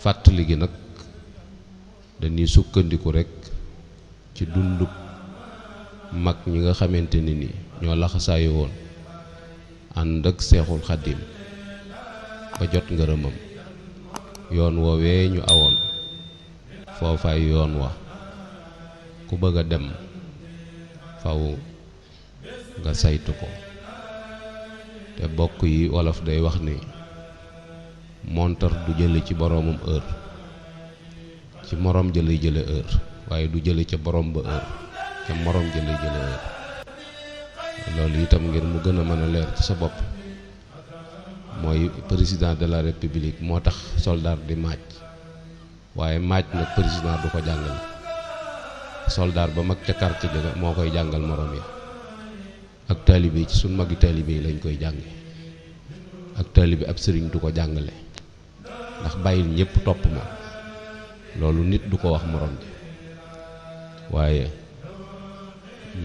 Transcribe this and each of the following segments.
fàttali gi nag dañuy sukkandiku rek ci dundub mag ñi nga xamante ni ñoo laxasaayu woon ànd ak Seexul Xaddim ba jot ngërëmam. yoon woowee ñu awoon foofaay yoon wa ku bëgg a dem faw nga saytu ko te bokk yi wolof day wax ni montar du jële ci boroomam heure, ci moroom jële heure waaye du jële ca boroom ba heure ca moroom jële heure. loolu itam ngir mu gën a mën a leer ci sa bopp mooy président de la république moo tax soldat di maaj, waaye maaj nag président du ko jàngale. soldat ba mag ca quartier ga moo koy jàngal morom yi. ak taalibe ci suñ magi taalibe yi lañ koy jànge. ak taalibe ab sëriñ du ko jàngale ndax bàyyil ñépp topp ma loolu nit du ko wax morom ji. waaye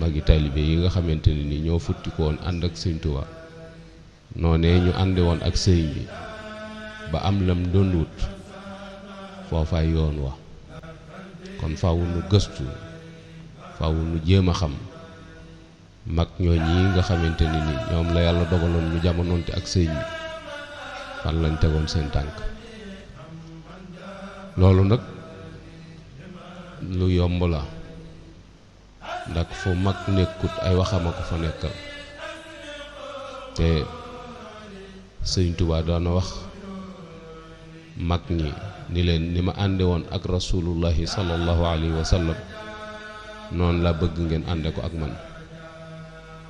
magi taalibe yi nga xamante ne ni ñoo futti ko woon ànd ak Sëriñ Tuubaa noonee ñu àndi woon ak sëriñ bi ba am lam doon wut foofaay yoon wa. kon faaw nu gëstu, faaw nu jéem a xam mag ñoo ñi nga xamante ni ñoom la yàlla dogaloon ñu jamonoonte ak sëriñ bi fan lañ tegoon seen tànk. loolu nag lu yomb la ndax fu mag nekkut ay waxama ko fa nekkal te Sëriñ Tuubaa doona wax mag ñi ni leen ni ma ànde woon ak rasulullahi sallallahu alayhi wa sallam noonu la bëgg ngeen ànde ko ak man.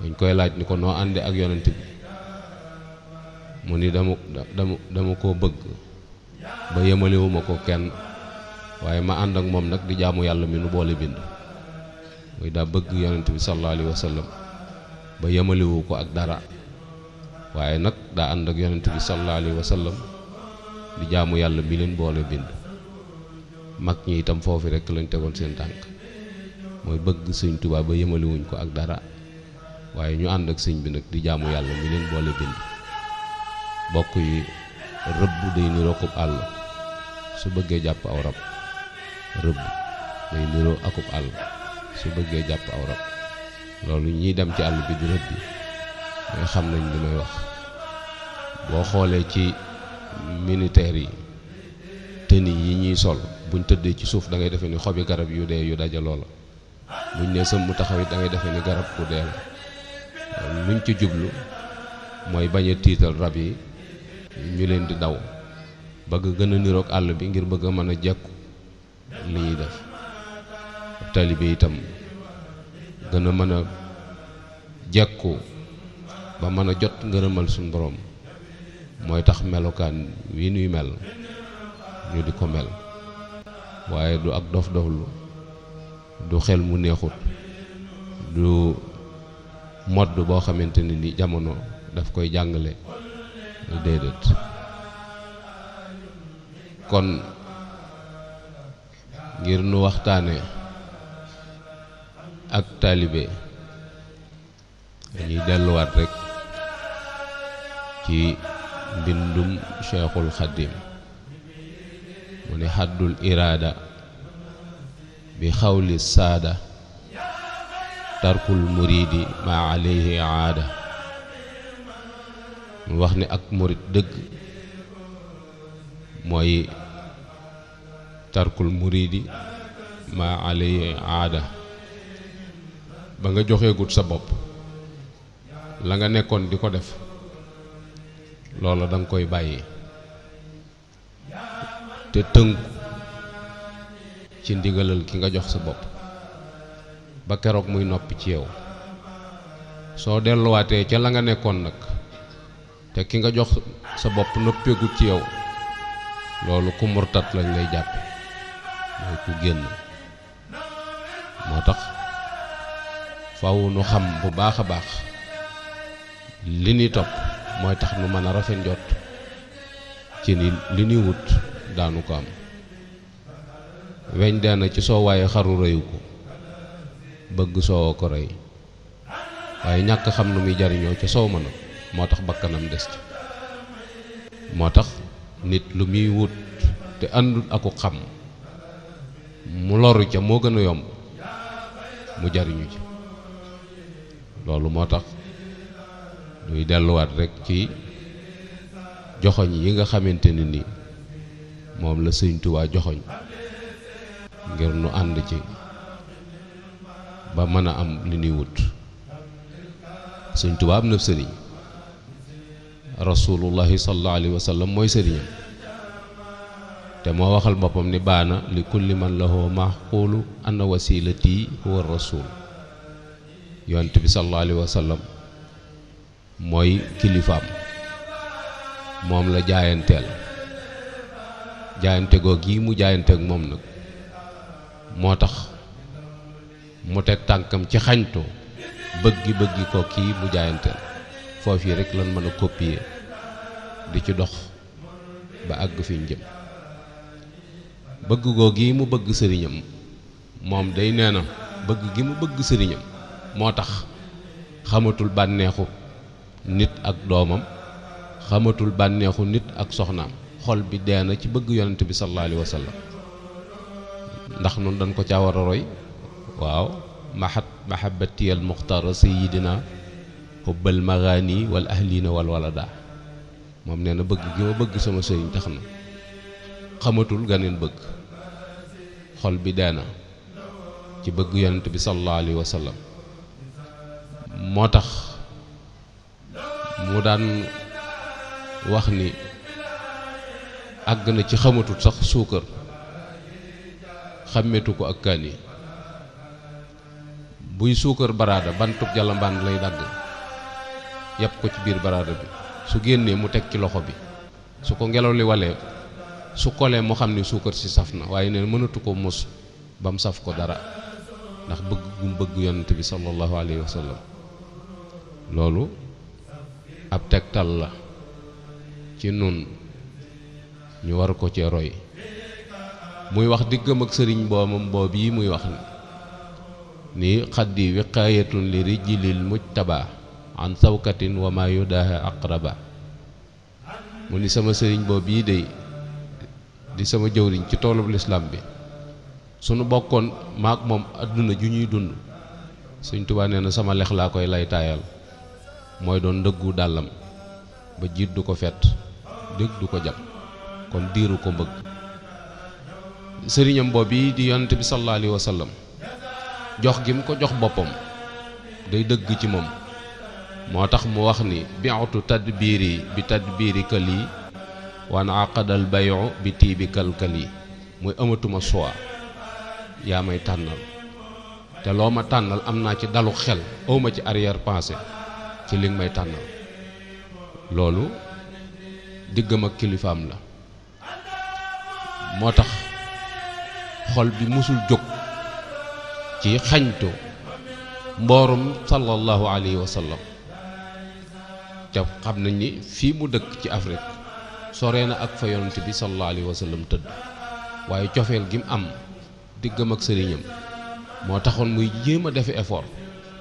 dañ koy laaj ni ko noo ànde ak yonent bi mu ni dama koo bëgg ba yemalewuma ko kenn waaye ma ànd ak moom nag di jaamu yàlla mi nu boole bind. muy daa bëgg yonent bi sallallahu alayhi wa sallam ba yemalewu ko ak dara waaye nag daa ànd ak yonent bi sallallahu alayhi wa sallam di jaamu yàlla mi leen boole bind. mag ñi itam foofu rek lañ tegoon seen tànk mooy bëgg Sëñ Tuubaa ba yemalewuñ ko ak dara waaye ñu ànd ak sëñ bi nag di jaamu yàlla mi leen boole bind. bokk yi rëbb day niroo akub àll su bëggee jàpp aw rab, rëbb day niroo akub àll su bëggee jàpp aw rab. loolu ñiy dem ci àll bi di rëbb bi nga xam nañ li may wax. boo xoolee ci militaire yi tëni yi ñuy sol buñ tëddee ci suuf da ngay defee ni xobi garab yu dee yu dajaloo la, buñ nee sëm mu taxaw it da ngay defee ni garab ku dee la. luñ ci jublu mooy bañ a tiital rab yi ñu leen di daw, bëgg gën a niroog àll bi ngir bëgg a mën a jekku li ñuy def. taalibe itam gën a mën a jekku ba mën a jot ngërëmal suñ borom mooy tax melokaan wi nuy mel ñu di ko mel, waaye du ak dof doflu, du xel mu neexut, du modd boo xamante ni jamono daf koy jàngale, déedéet. kon ngir nu waxtaane ak taalibe dañuy delluwaat rek ci mbindum Cheikhul Xaddim mu ne xaddul iraada bi xawli saada tarkul muridi ma alayhi aada. mu wax ni ak murid dëgg mooy tarkul muridi ma alayhi aada. ba nga joxeegut sa bopp la nga nekkoon di ko def loola danga koy bàyyi te tënku ci ndigalal ki nga jox sa bopp ba keroog muy noppi ci yow. soo delluwaatee ca la nga nekkoon nag te ki nga jox sa bopp noppeegut ci yow loolu ku murtat lañ lay jàppe, mooy ku génn. moo tax faw nu xam bu baax a baax li ni topp mooy tax nu mën a rafet njot ci ni li ni wut daanu ko am. weñ deena ci soo waaye xaru rëyu ko, bëgg soowa ko rëy, waaye ñàkk xam nu muy jariñoo ca soow ma nag moo tax bakkanam des ci. moo tax nit lu muy wut te àndul aku xam mu loru ca moo gën a yomb mu jariñu ci. loolu moo tax ñuy delluwaat rekk ci joxoñ yi nga xamante ne ni moom la Sëñ Tuubaa joxoñ ngir nu ànd ci ba mën a am li ñuy wut. Sëñ Tuubaa am na sëriñ, rasulullahi sallallahu alayhi wa sallam mooy sëriñam, te moo waxal boppam ni baana li kulli man lahu maxquulu anna wasilati huwa rasul. yonent bi sallallahu alayhi wa sallam mooy kilifaam, moom la jaayanteel. jaayante goog yi mu jaayanteek moom nag moo tax mu teg tànkam ci xañtu bëggi ko kii mu jaayanteel. foofu yi rek lan mën a copier di ci dox ba àgg fi ñu jëm. bëgg goog yi mu bëgg sëriñam moom day nee na bëgg gi mu bëgg sëriñam moo tax xamatul bànneexu nit ak doomam, xamatul bànneexu nit ak soxnaam. xol bi dee na ci bëgg yonent bi sallallahu alayhi wa sallam. ndax noonu dañ ko caa war a roy. waaw mahabbati al muxtara sayidina hubbal magani wal ahlina wal walada. moom nee na bëgg gi ma bëgg sama sëriñ tax na xamatul ganeen bëgg. xol bi dee na ci bëgg yonent bi sallallahu alayhi wa sallam. moo tax mu daan wax ni àgg na ci xamatul sax suukar, xàmmetu ko ak kaani. buy suukar baraada bantub jalambaan lay dagg yàpp ko ci biir baraada bi, su génnee mu teg ci loxo bi, su ko ngelaw li walee su kolee mu xam ni suukar si saf na, waaye neen mënatu ko mos ba mu saf ko dara ndax bëgg gum bëgg yonent bi sallallahu alayhi wa sallam. loolu ab tegtal la ci nun ñu war ko cee roy. muy wax diggam ak sëriñ boomam boobu yi muy wax ni xaddi wiqaayatun li rijlil mujtaba an sawkatin wa ma yudaha aqraba. mu ni sama sëriñ boobu yi day di sama jëwriñ ci toolub lislaam bi, sunu bokkoon maak moom àdduna ju ñuy dund, Sëñ Tuubaa nee na sama lex laa koy lay taayal, mooy doon ndëggu dàllam ba jiit du ko fett, dégg du ko jàpp, kon diiru ko mbëgg. sëriñam boobu yi di yonent bi sallallahu alayhi wa sallam jox gi mu ko jox boppam day dëgg ci moom. moo tax mu wax ni bi'tu tadbiiri bi tadbiiri kali wan aqadal bayu bi tiibi kalkali. muy amatuma choix, yaa may tànnal, te loo ma tànnal am naa ci dalu xel, awma ci arrière pensée ci li nga may tànnal. loolu diggam ak kilifaam la. moo tax xol bi musul jóg ci xañtu mboorum sallallahu alayhi wa sallam. te xam nañ ni fii mu dëkk ci Afrique sore na ak fa yonent bi sallallahu alayhi wa sallam tëdd, waaye cofeel gi mu am diggam ak sëriñam moo taxoon muy jéem a defi effort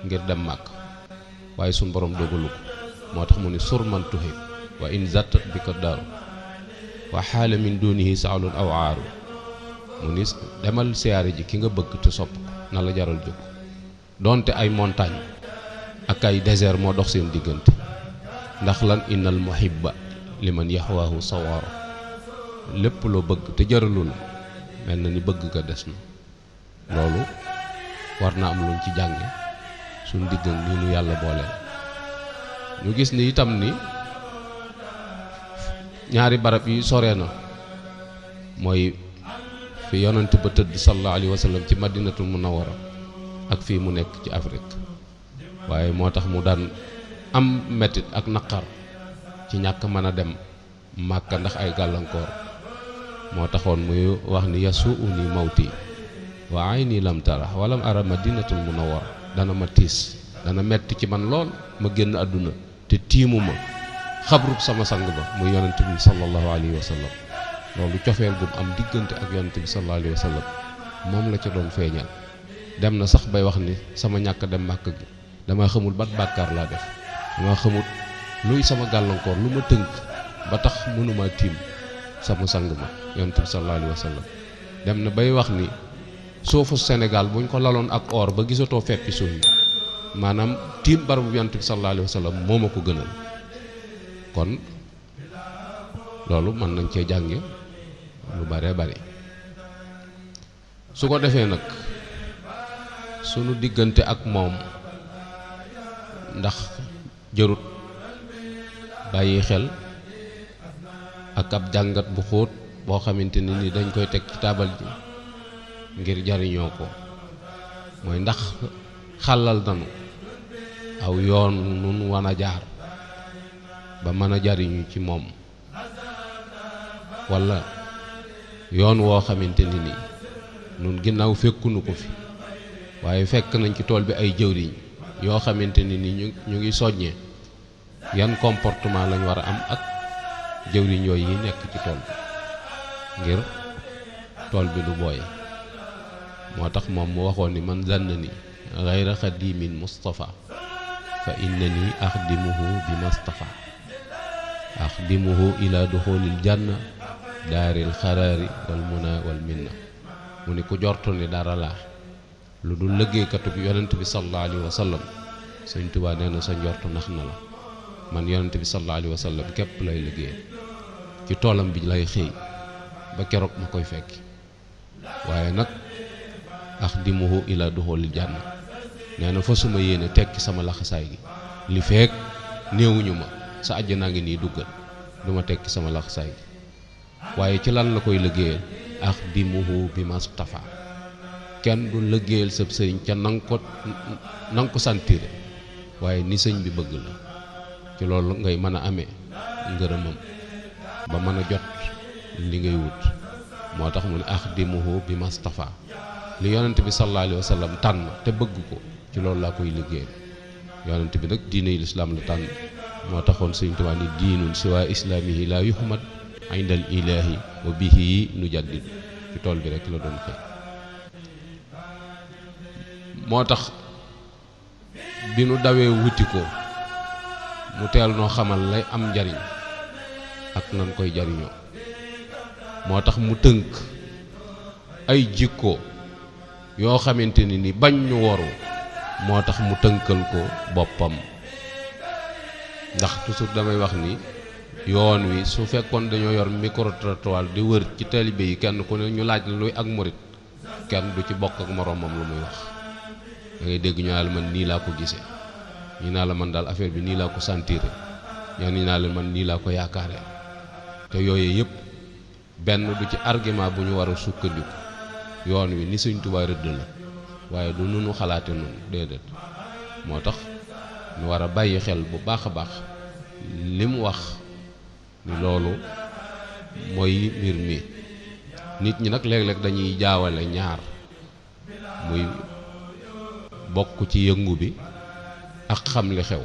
ngir dem màkk, waaye suñ borom dogalu ko. moo tax mu ni surman tuhib wa in zattat bi ko daaru wa xaala min dunihi saalun aw aaru. mu ni demal siyaare ji ki nga bëgg te sopp ko, na la jaral jóg donte ay montagne ak ay désert moo dox seen diggante. ndax lan innal muhibba liman yaxwaahu sawaaro. lépp loo bëgg te jaralul mel na ni bëgg ga des na. loolu war na am luñ ci jànge suñ diggan ni nu yàlla booleel. ñu gis ni itam ni ñaari barab yi sore na, mooy fi yonent ba tëdd sallallahu alayhi wa sallam ci madinatul munawwara ak fii mu nekk ci Afrique. waaye moo tax mu daan am metit ak naqar ci ñàkk mën a dem Màkka ndax ay gàllankoor. moo taxoon muy wax ni yasuuni mawti wa ayni lam tara walam ara madinatul munawwara. dana ma tiis, dana metti ci man lool ma génn àdduna te tiimu ma xabrub sama sang ba muy yonent bi sallallahu alayhi wa sallam. loolu cofeel gum am diggante ak yonent bi sallallahu alayhi wa sallam moom la ca doon feeñal. dem na sax bay wax ni sama ñàkk dem màkk gi dama xamul ban bàkkaar laa def, dama xamul luy sama gàllankoor lu ma tënk ba tax mënuma tiim sama sang ma yonent bi sallallahu alayhi wa sallam dem na bay wax ni suufu Sénégal buñ ko laloon ak or ba gisatoo feppi suuf yi maanaam tiim barabu yonent bi sallallahu alayhi wa sallam moo ma ko gënal. kon loolu mën nañ cee jànge lu bare bari su ko defee nag sunu diggante ak moom ndax jërut bàyyi xel ak ab jàngat bu xóot boo xamante ni dañ koy teg ci taabal ji ngir jariñoo ko mooy ndax xàllal nanu aw yoon nun wan a jaar ba mën a jariñu ci moom walla yoon woo xamante ni nun ginnaaw fekkunu ko fi waaye fekk nañ ci tool bi ay jëwriñ yoo xamante ni ñu ngi soññee yan comportement lañ war a am ak jëwriñ yooyu yi nekk ci tool bi ngir tool bi du booy. moo tax moom mu waxoon ni man zannani ghayra xadimin Mustafa fa innani axdimuhu bi Mustafa axdimuhu ila duxulil janna daaril xaraari wal muna wal minna. mu ni ku jortu ni dara laa lu dul liggéeykatub yonent bi sallallahu alayhi wa sallam Sëñ Tuubaa nee na sa njortu nax na la. man yonent bi sallallahu alayhi wa sallam képp lay liggéey ci toolam bi lay xëy ba keroog ma koy fekki waaye nag axdimuhu ila duxulil janna nee na fa suma yéene tekki sama laxasaay gi li feek néewuñu ma sa àjjanaa ngi nii duggal du ma tekki sama laxasaay gi waaye ci lan la koy liggéeyal axdimuhu bi Mustafa kenn du liggéeyal sab sëriñ ca nanga ko santire waaye ni sëñ bi bëgg la ci loolu ngay mën a amee ngërëmam ba mën a jot li ngay wut. moo tax mu ne axdimuhu bi Mustafa li yonent bi sallallahu alayhi wa sallam tànn te bëgg ko ci loolu laa koy liggéeyal. yonent bi nag diine yi lislaam la tànn moo taxoon Sëñ Tuubaa ni diinun siwaa islaamihi laa yuhmad indal ilaahi wa bihi nu jaddid ci tool bi rek la doon xëy. moo tax bi nu dawee wuti ko mu teel noo xamal lay am njariñ ak nan koy jariñoo. moo tax mu tënk ay jikko yoo xamante ni bañ ñu waru moo tax mu tënkal ko boppam. ndax toujours damay wax ni yoon wi su fekkoon dañoo yor micro-trottoir di wër ci taalibe yi kenn ku ne ñu laaj la luy ak murit kenn du ci bokk ak moroomam lu muy wax. da ngay dégg ñu naa la man nii laa ko gisee ñu naa la man daal affaire bi nii laa ko sentiré ñoo naa la man nii laa ko yaakaare te yooyu yëpp benn du ci argument bu ñu war a sukkandiku. yoon wi ni Sëñ Tuubaa rëdd la waaye du nunu xalaate noonu déedéet. moo tax ñu war a bàyyi xel bu baax a baax li mu wax ni loolu mooy mbir mi. nit ñi nag léeg-léeg dañuy jaawale ñaar muy bokk ci yëngu bi ak xam li xew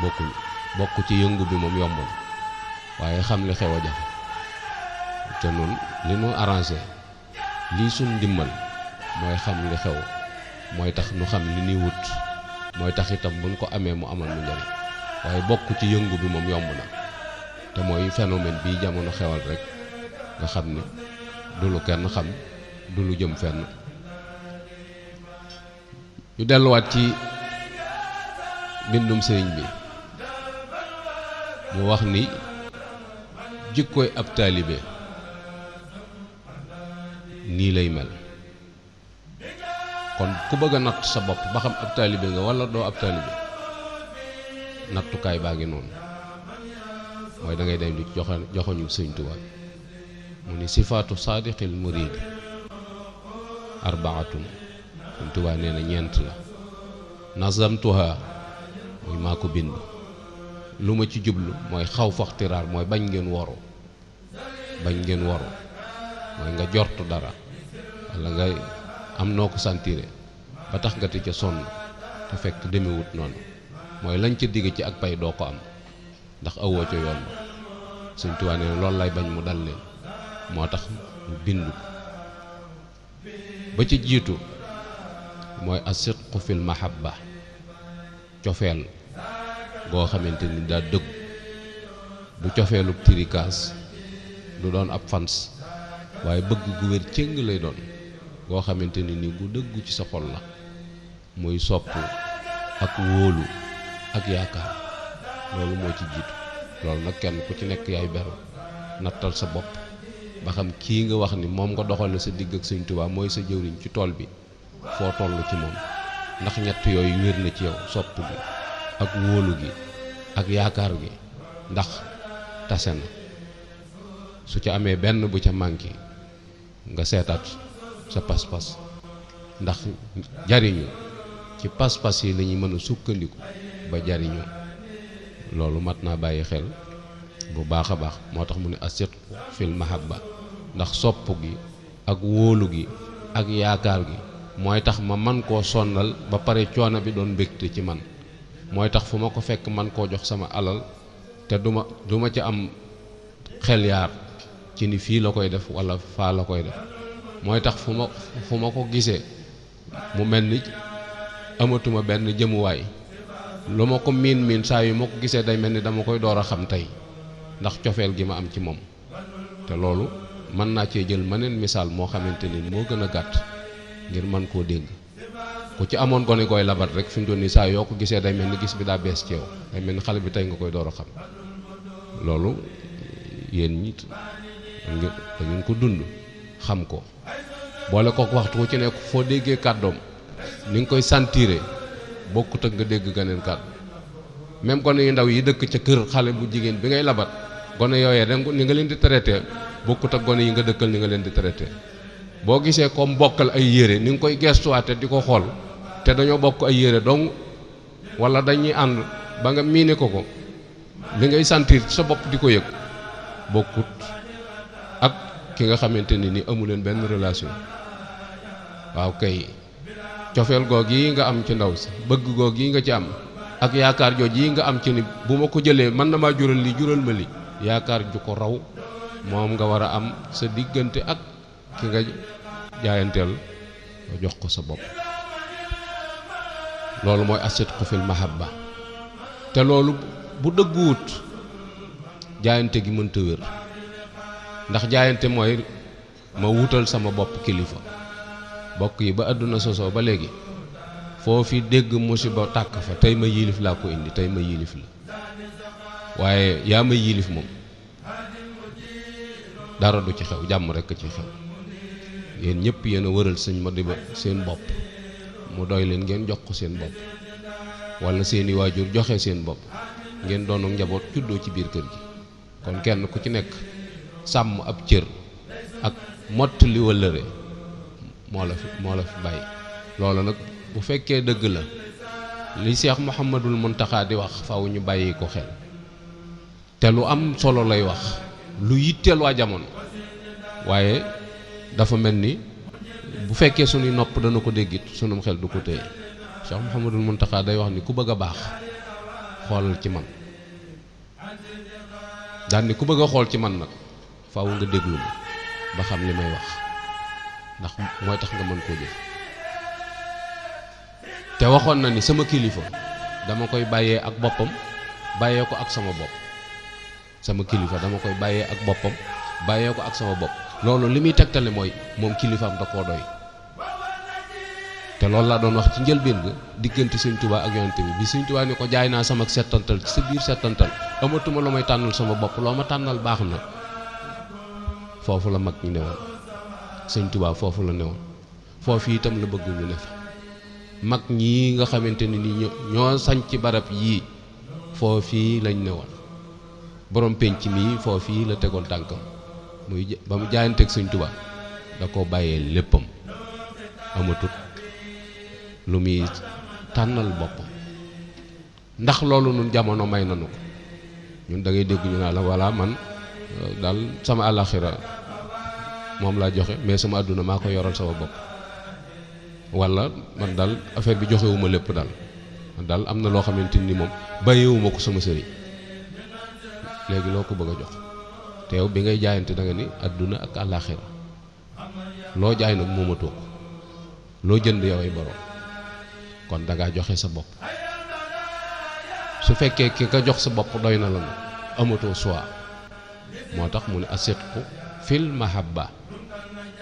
bokkuñu. bokk ci yëngu bi moom yomb na waaye xam li xew a jafe te noonu li nu arrangé lii suñ ndimbal mooy xam li xew mooy tax nu xam li ni wut mooy tax itam buñ ko amee mu amal nu njariñ waaye bokk ci yëngu bi moom yomb na te mooy phénomène bii jamono xewal rek nga xam ne du lu kenn xam du lu jëm fenn. ñu delluwaat ci mbindum sëriñ bi mu wax ni jikkooy ab taalibe nii lay mel. kon ku bëgg a natt sa bopp ba xam ab taalibe nga walla doo ab taalibe nattukaay baa ngi noonu mooy da ngay dem di joxoñu Sëñ Tuubaa mu ni sifaatu saadiqil muriidi arbaatun. Sëñ Tuubaa nee na ñeent la. nazamtuha muy maa ko bind. lu ma ci jublu mooy xaw faxtiraar mooy bañ ngeen woru mooy nga jortu dara walla nga am noo ko santire ba tax nga te ca sonn te fekk demewut noonu mooy lañ ca digg ci ak pay doo ko am ndax awoo ca yoon ba. Sëñ Tuubaa nee na loolu lay bañ mu dal leen moo tax mu bindu ba ci jiitu mooy as-sidqu fil mahabba cofeel goo xamante ni daa dëgg du cofeelub tirikaas du doon ab fans waaye bëgg gu wér cëng lay doon goo xamante ni ni gu dëggu ci sa xol la muy sopp ak wóolu ak yaakaar loolu moo ci jiitu loolu nag kenn ku ci nekk yaay beru nattal sa bopp ba xam kii nga wax ni moom nga doxale sa digg ak Sëñ Tuubaa mooy sa jëwriñ ci tool bi foo toll ci moom ndax ñett yooyu wér na ci yow sopp gi ak wóolu gi ak yaakaar gi ndax tase na su ca amee benn bu ca manqué nga seetaat sa pas-pas ndax jariñu ci pas-pas yi la ñuy mën a sukkandiku ba jariñu loolu mat naa bàyyi xel bu baax a baax moo tax mu ne as-sidqu fil mahabba ndax sopp gi ak wóolu gi ak yaakaar gi mooy tax ma man koo sonnal ba pare coono bi doon mbégte ci man mooy tax fu ma ko fekk man koo jox sama alal te du ma ci am xel yaar ci ni fii la koy def wala faa la koy def mooy tax fu ma ko gisee mu mel ni amatuma benn jëmuwaay lu ma ko miin saa yu ma ko gisee day mel ni dama koy door a xam tey ndax cofeel gi ma am ci moom te loolu mën naa cee jël meneen misaal moo xamante ni moo gën a gàtt ngir mën koo dégg ku ci amoon gone gooy labat rek fi mu doon nii saa yoo ko gisee day mel ni gis bi daa bees ci yow day mel ni xale bi tey nga koy door a xam loolu yéen ñi da ngeen ko dund xam ko boole kook waxtu wu ci nekk foo déggee kàddoom ni nga koy sentiré bokkut ak nga dégg ganeen kàddu même gone yu ndaw yi dëkk ca kër xale bu jigéen bi ngay labat gone yooyee da ni nga leen di traité bokkut ak gone yi nga dëkkal ni nga leen di traité boo gisee comme bokkal ay yére ni nga koy gestuwaate di ko xool te dañoo bokk ay yére donc wala dañuy ànd ba nga miine ko li ngay sentir ci sa bopp di ko yëg bokkut ak ki nga xamante ni amu leen benn relation waaw kay cofeel goog yi nga am ci ndaw si bëgg goog yi nga ci am ak yaakaar jooj yi nga am ci ni bu ma ko jëlee mën na maa jural li jural ma li yaakaar ju ko raw moom nga war a am sa diggante ak ki nga jaayanteel nga jox ko sa bopp loolu mooy as-sidqu fil mahabba te loolu bu dëgguwut jaayante gi mënta wér ndax jaayante mooy ma wutal sama bopp kilifa bokk yi ba àdduna sosoo ba léegi foofi dégg musiba tàkk fa tey ma yilif laa ko indi tey ma yilif la waaye yaa ma yilif moom dara du ci xew jàmm rekk ci xew yéen ñëpp yéen a wëral sëñ Madiba seen bopp mu doy leen ngeen jox ko seen bopp wala seeni waajur joxe seen bopp ngeen doonu njaboot juddoo ci biir kër gi kon kenn ku ci nekk sàmm ab cër ak mott li wëllëre moo la fi bàyyi loolu nag bu fekkee dëgg la li Cheikh Mouhamadul Mountakha di wax faw ñu bàyyi ko xel te lu am solo lay wax lu yitteel waa jamono waaye dafa mel ni bu fekkee suñuy nopp dana ko déggit sunum xel du ko téye Cheikh Mouhamadul Mountakha day wax ni ku bëgg a baax xoolal ci man daan ni ku bëgg a xool ci man nag faaw nga déglu ma ba xam li may wax ndax mooy tax nga mën koo jëf te waxoon na ni sama kilifa dama koy bàyyee ak boppam bàyyee ko ak sama bopp sama kilifa dama koy bàyyee ak boppam bàyyee ko ak sama bopp loolu li muy tegtale mooy moom kilifaam da koo doy te loolu laa doon wax ci njëlbéen ga diggante Sëñ Tuubaa ak yonent bi Sëñ Tuubaa ni ko jaay naa sama settantal ci sa biir settantal amatuma lu may tànnal sama bopp loo ma tànnal baax na foofu la mag ñi newoon Sëñ Tuubaa foofu la newoon foofu itam la bëgg ñu ne fa mag ñii nga xamante ni ñoo sañ ci barab yii foofii lañ newoon borom penc mii foofii la tegoon tànkam muy ba mu jaayanteeg Sëñ Tuubaa da ko bàyyee léppam amatut lu muy tànnal boppam ndax loolu nun jamono may nanu ko ñun da ngay dégg ñu naa la walla man daal sama àllaxira moom laa joxe mais sama àdduna maa ko yoral sama bopp walla man daal affaire bi joxewuma lépp daal man daal am na loo xamante ni moom bàyyiwuma ko sama sëriñ léegi loo ko bëgg a jox te yow bi ngay jaayante da nga ni àdduna ak àllaxira loo jaay nag moomatoo ko loo jënd yow ay borom kon da ngaa joxe sa bopp su fekkee ki nga jox sa bopp doy na la nag amatoo choix moo tax mu ne asidqu fil mahabba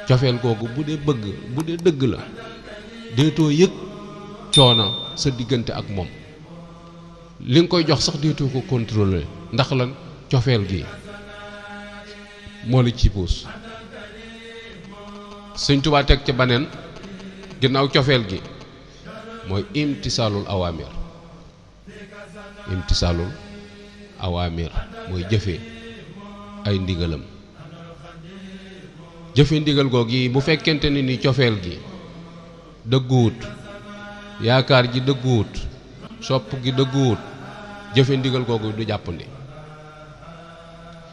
cofeel googu bu dee dëgg la deetoo yëg coono sa diggante ak moom li nga koy jox sax deetoo ko contrôler ndax lan cofeel gi moo la ci puus. Sëñ Tuubaa teg ca baneen ginnaaw cofeel gi mooy imtisaalul awaamir mooy jëfe ay ndigalam. jëfe ndigal goog yi bu fekkente ni cofeel gi dëgguwut, yaakaar ji dëgguwut, sopp gi dëgguwut, jëfe ndigal googu du jàppandi.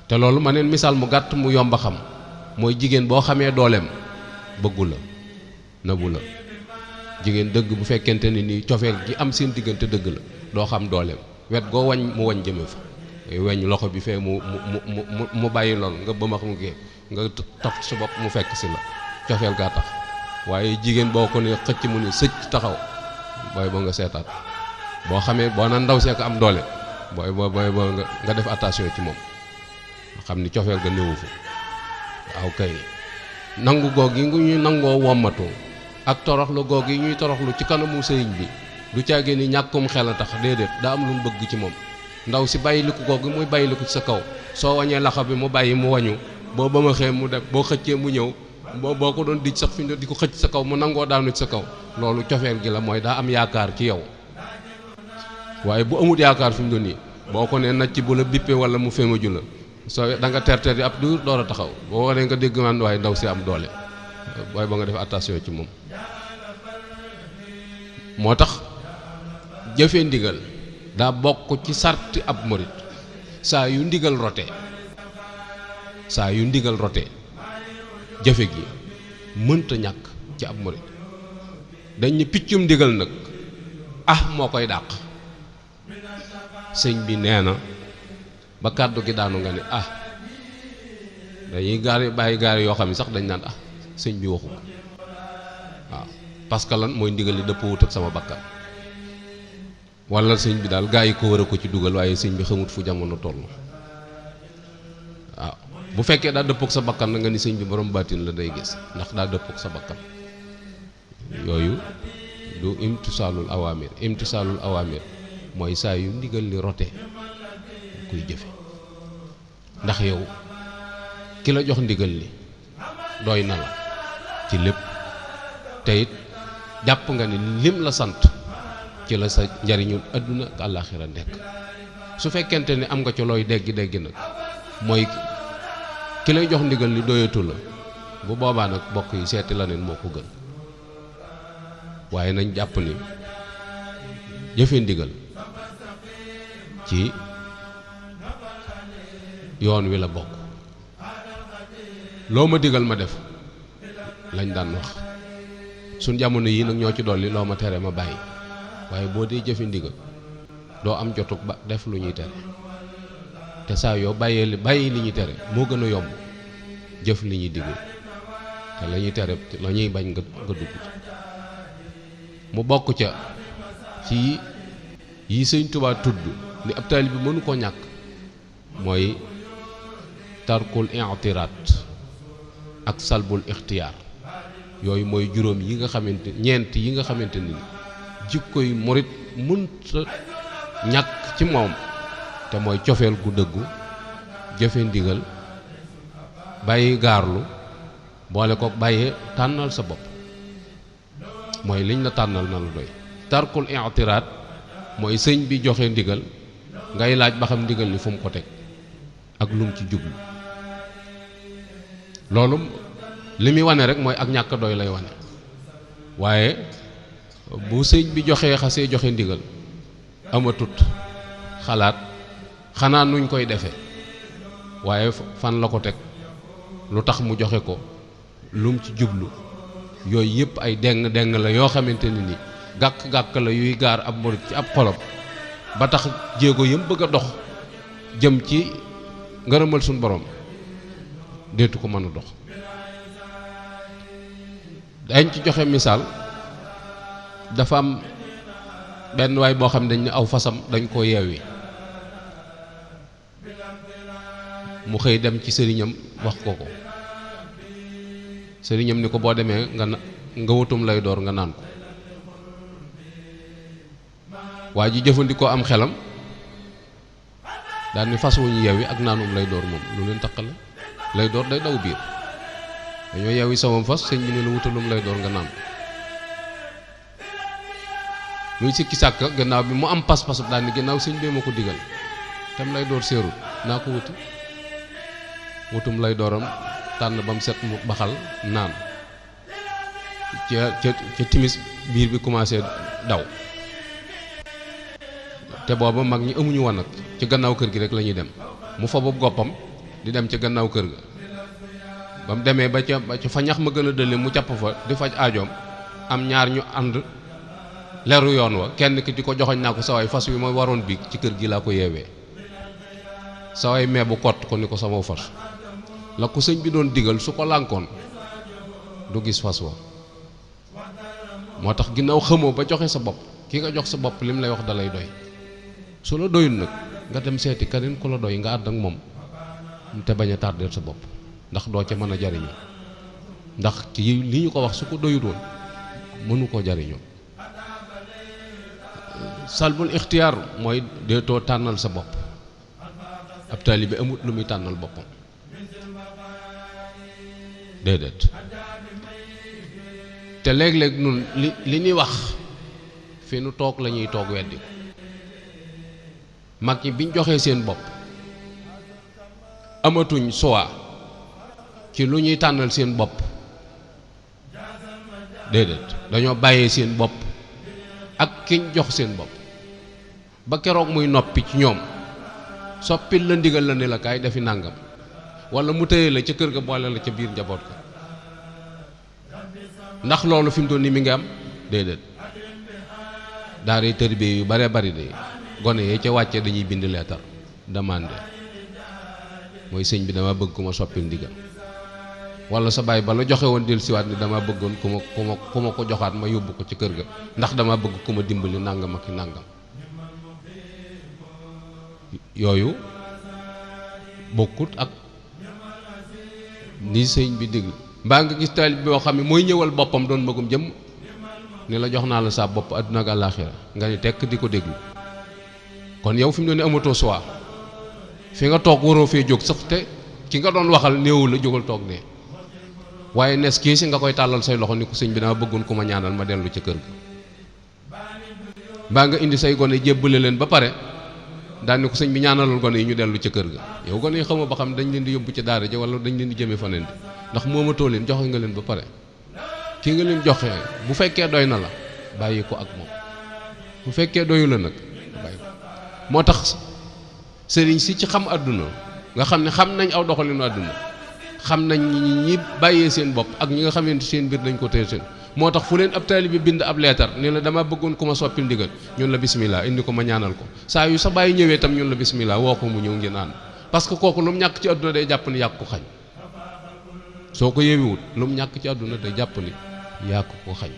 te loolu ma neen misaal mu gàtt mu yomba xam mooy jigéen boo xamee dooleem bëggu la nëbbu la. jigéen dëgg bu fekkente ni cofeel gi am seen diggante dëgg la doo xam dooleem, wet goo wañ mu wañ jëme fa. weñ loxo bi fee mu bàyyi lool nga bëmax mu gee nga taf sa bopp mu fekk si la, cofeel gaa tax. waaye jigéen boo ko ne xëcc mu ne sëcc taxaw booy boo nga seetaat. boo xamee boo naan ndaw see ko am doole booy boo nga def attention ci moom xam ni cofeel ga néewu fa. waaw kay nangu goog yi ñuy nangoo wommatu ak toroxlu goog yi ñuy toroxlu ci kanamu sëriñ bi du caagee ni ñàkkum xel a tax, déedéet daa am lu mu bëgg ci moom. ndaw si bàyyiliku googu muy bàyyiliku ci sa kaw soo wañee laxa bi mu bàyyi mu wañu boo ba ma xee mu def boo xëccee mu ñëw boo ko doon dij sax fi di ko xëcc sa kaw mu nangoo daanu ci sa kaw. loolu cofeel gi la, mooy daa am yaakaar ci yow. waaye bu amut yaakaar fi mu doon nii boo ko nee nacc bu la bippee wala mu fémaju la soo da nga terter yi ab duur door a taxaw boo waree nga dégg man waaye ndaw si am doole waaye ba nga def attention ci moom. moo tax jëfe ndigal daa bokk ci sarti ab murit. saa yu ndigal rote jëfe gi mënta ñàkk ci ab murit. dañ ne piccum ndigal nag moo koy dàq. sëñ bi nee na ba kàddu gi daanu nga ne dañuy bàyyi gaar yoo xam ne sax dañ naan sëñ bi waxu ko. waaw parce que lan mooy ndigal li dëppoo ak sama bakkan. wala sëñ bi daal gaa yi ko war a ko ci dugal waaye sëñ bi xamut fu jamono toll. waaw bu fekkee daa dëppook sa bakkan na nga ni sëñ bi borom baatin la day gis ndax daa dëppook sa bakkan. yooyu du imtisaalul awaamir mooy saa yu ndigal li rote kuy jëfe. ndax yow ki la jox ndigal li doy na la ci lépp te it jàpp nga ni lim la sant ci la sa njariñu àdduna ak àllaaxira nekk. su fekkente ni am nga ci looy dégg nag mooy ki lay jox ndigal li doyatu la, bu boobaa nag bokk yi seeti la neen moo ko gën. waaye nañ jàpp ni jëfe ndigal ci yoon wi la bokk. loo ma digal ma def lañ daan wax. suñ jamono yi nag ñoo ci dolli loo ma tere ma bàyyi. waaye boo dee jëfe ndigal doo am jotug ba def lu ñuy tere. te saa yoo bàyyi li ñuy tere moo gën a yomb jëf li ñuy digal te la ñuy tere la ñuy bañ nga dugg mu bokk ca ci yi Sëñ Tuubaa tudd ni ab taalibe bi mënu koo ñàkk mooy tarkul i'tiraat ak salbul ixtiyaar. yooyu mooy juróom yi nga xamante ñeent yi nga xamante ni jikkoy murit mënta ñàkk ci moom te mooy cofeel gu dëggu, jëfe ndigal, bàyyi gaarlu, boole ko bàyyee tànnal sa bopp. mooy liñ la tànnal na la doy. tarkul i'tiraat mooy sëñ bi joxe ndigal ngay laaj ba xam ndigal li fu mu ko teg ak lum ci jublu. loolu li muy wane rek mooy ak ñàkk doy lay wane. waaye bu sëñ bi xasee joxe ndigal amatut xalaat xanaa nuñ koy defee waaye fan la ko teg, lu tax mu joxe ko, lum ci jublu. yooyu yëpp ay deng la yoo xamante ne ni gàkk-gàkk la yuy gaar ab murit ci ab xolam ba tax jéego yëm bëgg a dox jëm ci ngërëmal suñ borom deetu ko mën a dox. dañ ci joxe misaal, dafa am benn waay boo xam ne dañ ne aw fasam dañ koo yeewi mu xëy dem ci sëriñam wax ko ko sëriñam ni ko boo demee nga wutum lay door nga naan ko waa ji jëfandikoo am xelam daal ni fas wu ñu yewi ak naanum lay door moom lu leen taqale lay door day daw biir dañoo yewi samam fas sëñ bi ne la wutalum lay door nga naan ko muy sikki sàkk gannaaw bi mu am pas-pas daal ni gannaaw sëñ bee ma ko digal tam lay door seerut naa ko wuti wutum lay dooram tànn ba mu set mu baxal naan ca timis biir bi commencé daw te booba mag ñi amuñu wanag ci gannaaw kër gi rek la ñuy dem mu fa bopp goppam di dem ca gannaaw kër ga ba mu demee ba ca fa ñax ma gën a dëlle mu capp fa di faj aajoom am ñaar ñu ànd leru yoon wa kenn ki di ko joxoñ naa ko sawaay fas wi ma waroon biig ci kër gi laa ko yeewee sawaay mee bu kott ko ni ko sama fas la ko sëñ bi doon digal su ko lànkoon du gis fas wa moo tax ginnaaw xamoo ba joxe sa bopp ki nga jox sa bopp lim lay wax dalay doy su la doyul nag nga dem seeti keneen ku la doy nga àdd ak moom te bañ a tardeel sa bopp ndax doo ca mën a jariñu ndax ci li ñu ko wax su ko doyul woon mënu koo jariñu salbul ixtiyaar mooy deetoo tànnal sa bopp ab taalibe amut lu muy tànnal boppam déedéet te léeg-léeg nun li ñuy wax fi nu toog la ñuy toog weddi mag ñi biñ joxee seen bopp amatuñ choix ci lu ñuy tànnal seen bopp déedéet dañoo bàyyee seen bopp ak kiñ jox seen bopp ba keroog muy noppi ci ñoom soppil la ndigal la ne la kaay defi nàngam wala mu téye la ca kër ga boole la ca biir njaboot ko ndax loolu fi mu toll nii mi ngi am déedéet daara tërbiye yu bare bari de gone yee ca wàcce dañuy bind leetar demandé mooy sëñ bi dama bëgg ku ma soppil ndigal wala sa baay ba la joxe woon del siwaat ni dama bëggoon ku ma ko joxaat ma yóbbu ko ci kër ga ndax dama bëgg ku ma dimbali nàngam ak nàngam yooyu bokkut ak ni sëñ bi digg mbaa nga gis taalib boo xam ne mooy ñëwal boppam doon magum jëm ni la jox naa la sa bopp àdduna ak àllaaxira nga ni tekk di ko déglu kon yow fi mu ne amatoo choix fi nga toog waroo fee jóg sax te ki nga doon waxal néewu la jógal toog ne waaye nes kii si nga koy tàllal say loxo ni ko sëñ bi dama bëggoon ku ma ñaanal ma dellu ca kër ga mbaa nga indi say gone jébbale leen ba pare daal ni ko sëñ bi ñaanalal gone yi ñu dellu ca kër ga yow gone yi xamoo ba xam dañ leen di yóbbu ci daara ja wala dañ leen di jëmee faneen di ndax moomatoo leen joxe nga leen ba pare ki nga leen joxe bu fekkee doy na la bàyyi ko ak moom bu fekkee doyu la nag bàyyi ko moo tax sëriñ si ci xam àdduna nga xam ne xam nañ aw doxalinu àdduna xam nañ ñi bàyyee seen bopp ak ñi nga xamante seen mbir dañ ko téye seen moo tax fu leen ab taalibe bi bind ab leetar ni la dama bëggoon ku ma soppil ndigal ñun la bismillah indi ko ma ñaanal ko saa yu sa bàyyi ñëwee tam ñun la bismillah woo ko mu ñëw ngeen ànd parce que kooku lu mu ñàkk ci àdduna day jàpp ni yàq ko xañ soo ko yeewewut lu mu ñàkk ci àdduna day jàpp ni yàq ko xañ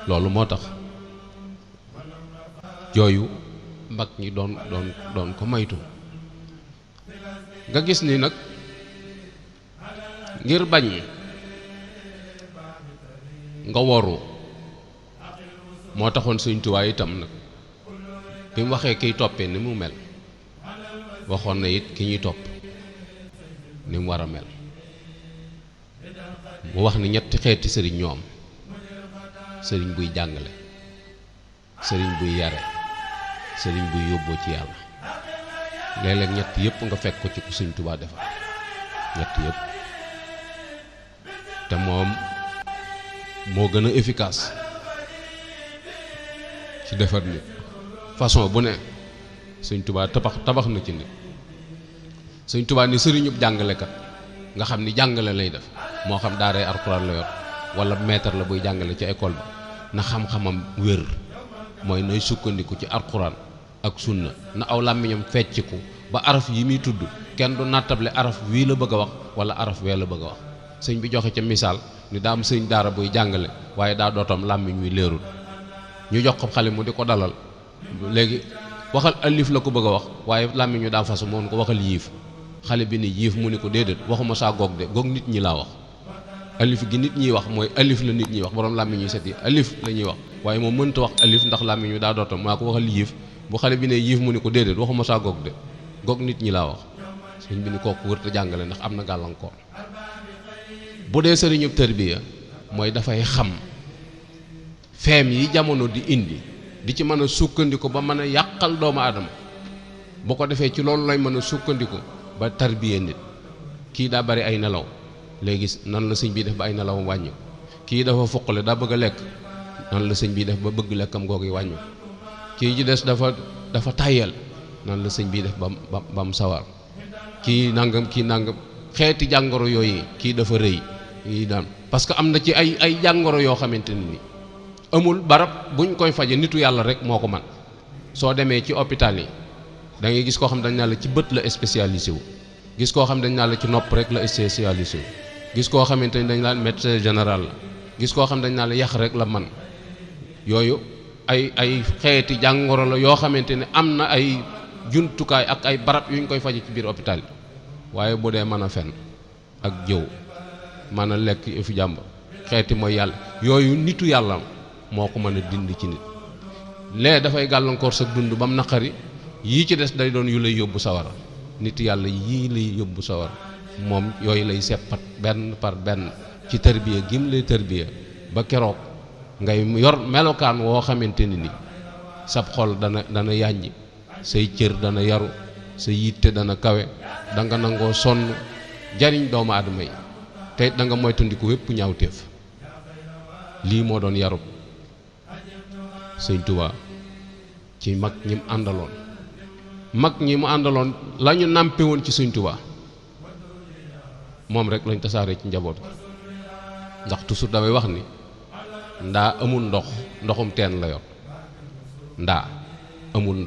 loolu moo tax yooyu mag ñi doon ko maytu nga gis ni nag ngir bañ nga woru moo taxoon Sëñ Tuubaa itam nag bi mu waxee kiy toppee ni mu mel waxoon na it ki ñuy topp ni mu war a mel mu wax ni ñetti xeeti sëriñ ñoo am sëriñ buy jàngale sëriñ buy yare sëriñ buy yóbboo ci yàlla léeg-léeg ñett yëpp nga fekk ko ci ku Sëñ Tuubaa defar ñett yëpp te moom moo gën a efficace ci defar nit façon bu ne Sëñ Tuubaa tabax na ci nit Sëñ Tuubaa ni sëriñub jàngalekat nga xam ni jàngale lay def moo xam daaray alxuraan la yor wala maître la buy jàngale ci école bi na xam-xamam wér mooy nay sukkandiku ci alxuraan ak sunna na aw làmmiñam fecciku ba araf yi muy tudd kenn du nattable araf wii la bëgg a wax wala araf wee la bëgg a wax sëñ bi joxe ca misaal ni daa am sëñ daara buy jàngale waaye daa dootam làmmiñ wi leerul ñu jox ko xale mu di ko dalal léegi waxal alif la ko bëgg a wax waaye làmmiñ wi daa fasu moom ko waxal yiif xale bi ni yiif mu ni ko déedéet waxuma saa goog de goog nit ñi laa wax alif gi nit ñiy wax mooy alif la nit ñiy wax borom làmmiñ ñu set yi alif la ñuy wax waaye moom mënta wax alif ndax làmmiñ ñu daa dootam maa ko waxal yiif bu xale bi ne yiif mu ni ko déedéet waxuma saa goog de goog nit ñi laa wax sëñ bi ni kooku wërta jàngale ndax am na gàllankoor. bu dee sëriñub tërbiya mooy dafay xam feem yi jamono di indi di ci mën a sukkandiku ba mën a yàqal doomu aadama bu ko defee ci loolu lay mën a sukkandiku ba tarbiya nit. kii daa bari ay nelaw léegi nan la sëñ bi def ba ay nelawam wàññi kii dafa fuqale daa bëgg a lekk nan la sëñ bi def ba bëgg lekkam googu wàññi kii ci des dafa tàyyal nan la sëñ bi def ba mu sawar kii nangam xeeti jàngoro yooyu kii dafa rëy yi daan parce que am na ci ay jàngoro yoo xamante ni amul barab buñ koy faje nitu yàlla rek moo ko man soo demee ci hôpital yi da ngay gis koo xam dañ naa la ci bët la spécialisé wu gis koo xam dañ naa la ci nopp rek la spécialisé wu gis koo xamante ni dañ naan médecin général la gis koo xam dañ naa la yax rek la man yooyu ay xeeti jàngoro la yoo xamante ne am na ay jumtukaay ak ay barab yu ñu koy faje ci biir hôpital yi waaye bu dee mën a fen ak jëw mën a lekk fi jàmbur xeeti mooy yàlla yooyu nitu yàlla moo ko mën a dindi ci nit lee dafay gàllankoor sa dund ba mu naqari yii ci des day doon yu lay yóbbu sawara nit yàlla yii lay yóbbu sawara moom yooyu lay seppat benn par benn ci tërbiya gim lay tërbiya ba keroog ngay yor melokaan woo xamante ni sab xol dana yànji say cër dana yaru sa yitte dana kawe da nga nangoo sonn jariñ doomu aadama yi te da nga moytandiku wépp ñaawteef lii moo doon yarub sëñ Tuubaa ci mag ñi mu àndaloon la ñu nàmpe woon ci sëñ Tuubaa moom rek lañ tasaare ci njaboot gi ndax toujours damay wax ni ndaa amul ndoxum teen la yor ndaa amul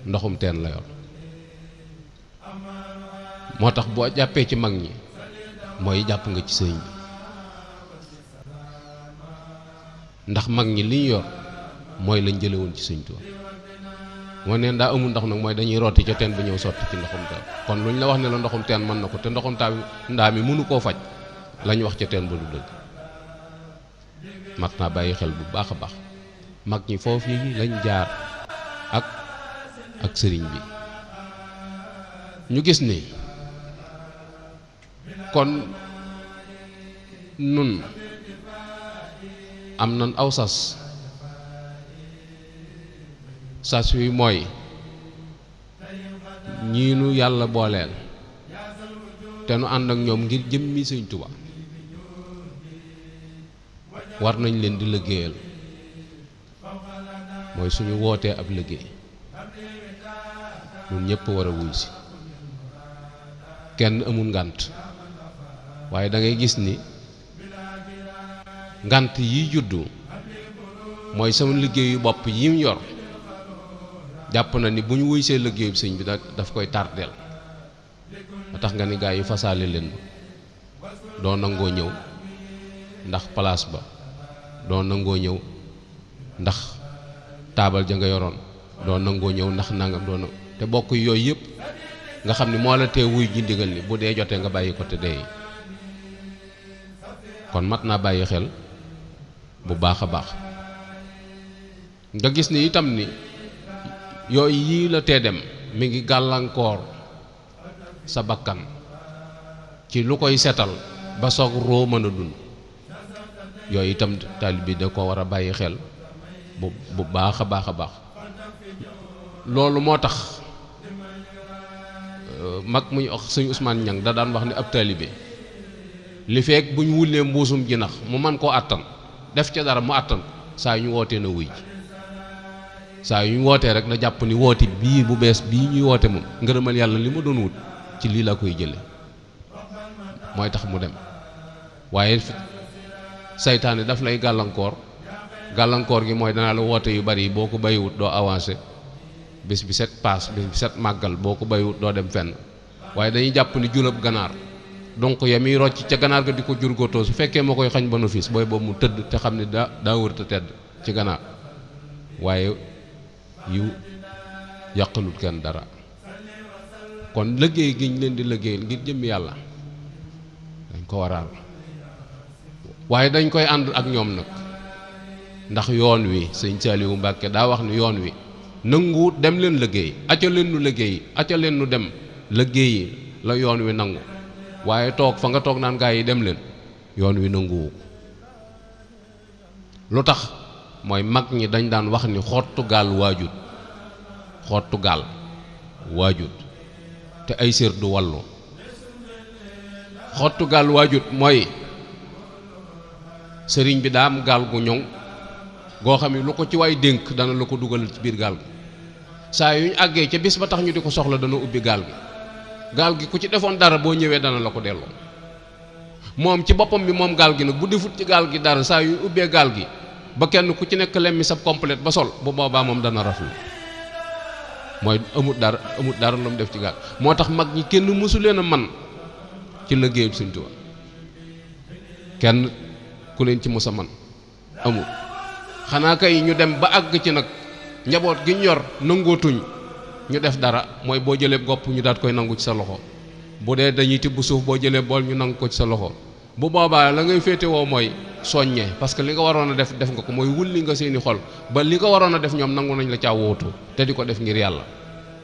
ndoxum teen la yor moo tax boo jàppee ci mag ñi mooy jàpp nga ci sëñ bi ndax mag ñi li ñu yor mooy lañ jële woon ci sëñ Tuubaa moo neen daa amul ndox nag mooy dañuy rooti ca teen bu ñëw sotti ci ndoxum teen kon lu ñu la wax ne la ndoxum teen mën na ko te ndoxum ndaa mi mënu koo faj lañ wax ca teen ba du dëgg mat naa bàyyi xel bu baax a baax mag ñi foofu yi lañ jaar ak sëriñ bi ñu gis ni kon nun am nan aw sas wi mooy ñii nu yàlla booleel te nu ànd ak ñoom ngir jëmmi sëñ Tuubaa war nañ leen di liggéeyal mooy suñu wootee ab liggéey ñun ñëpp war a wuy si kenn amul ngànt waaye da ngay gis ni ngànt yi juddu mooy sama liggéeyu bopp yi mu yor jàpp na ni bu ñu wuy see liggéeyu sëñ bi daf koy tardeel ba tax nga ni gaa yi fasaale leen doo nangoo ñëw ndax place ba doo nangoo ñëw ndax taabal ja nga yoroon doo nangoo ñëw ndax nangam doo nangoo te bokk yooyu yëpp nga xam ni moo la tee wuy ji ndigal ni bu dee jotee nga bàyyi ko te dee kon mat naa bàyyi xel bu baax a baax nga gis ni itam ni yooyu yii la tee dem mi ngi gàllankoor sa bakkan ci lu koy setal ba soog roo mën a dund yooyu itam taalib bi da ko war a bàyyi xel bu baax a baax a baax loolu moo tax mag muy wax sëñ Ousmane Ñang da daan wax ni ab taalibe li feek bu ñu wullee mbuusum jinax mu man koo àttan def ca dara mu àttan saa yu ñu wootee na wuy ji saa yu ñu wootee rek na jàpp ni woote bii bu bees bii ñuy woote moom ngërëmal yàlla li ma doon wut ci lii la koy jële mooy tax mu dem waaye saytaane daf lay gàllankoor gi mooy danaa la woote yu bari yi boo ko bàyyiwut doo avancé bés bi set paas bés bi set màggal boo ko bàyyiwut doo dem fenn waaye dañuy jàpp ni julab ganaar donc ya muy rocc ca ganaar ga di ko jurgóotoo su fekkee moo koy xañ bénéfice booy boobu mu tëdd te xam ne daa wërta tedd ci ganaar waaye yu yàqalut kenn dara kon liggéey gi ñu leen di liggéeyal ngir jëm yàlla dañ ko waral waaye dañ koy ànd ak ñoom nag ndax yoon wi sëñ Saliou Mbàkke daa wax ni yoon wi nanguwut dem leen liggéey acca leen nu liggéey acca leen nu dem liggéey la yoon wi nangu waaye toog fa nga toog naan gaa yi dem leen yoon wi nanguwu lu tax mooy mag ñi dañ daan wax ni xottu gaal waajut xottu gaal waajut te ay sér du wallu xottu gaal waajut mooy sëriñ bi daa am gaal gu ñoŋ goo xam ne lu ko ci waay dénk dana la ko dugal ci biir gaal gi saa yu ñu àggee ca bis ba tax ñu di ko soxla dana ubbi gaal gi ku ci defoon dara boo ñëwee dana la ko delloo moom ci boppam bi moom gaal gi nag bu defut ci gaal gi dara saa yu ubbee gaal gi ba kenn ku ci nekk lemmi sab complète ba sol bu boobaa moom dana raflu mooy amut dara lu mu def ci gaal moo tax mag ñi kenn mësu leen a man ci liggéeyu Sëñ Tuubaa kenn ku leen ci mës a man amut xanaa kay ñu dem ba àgg ci nag njaboot gi ñu yor nangootuñ ñu def dara mooy boo jëlee gopp ñu daat koy nangu ci sa loxo bu dee dañuy tibb suuf boo jëlee bool ñu nangu ko ci sa loxo bu boobaa la ngay féetewoo mooy soññee parce que li nga waroon a def nga ko mooy wulli nga seeni xol ba li nga waroon a def ñoom nangu nañ la caa wóotu te di ko def ngir yàlla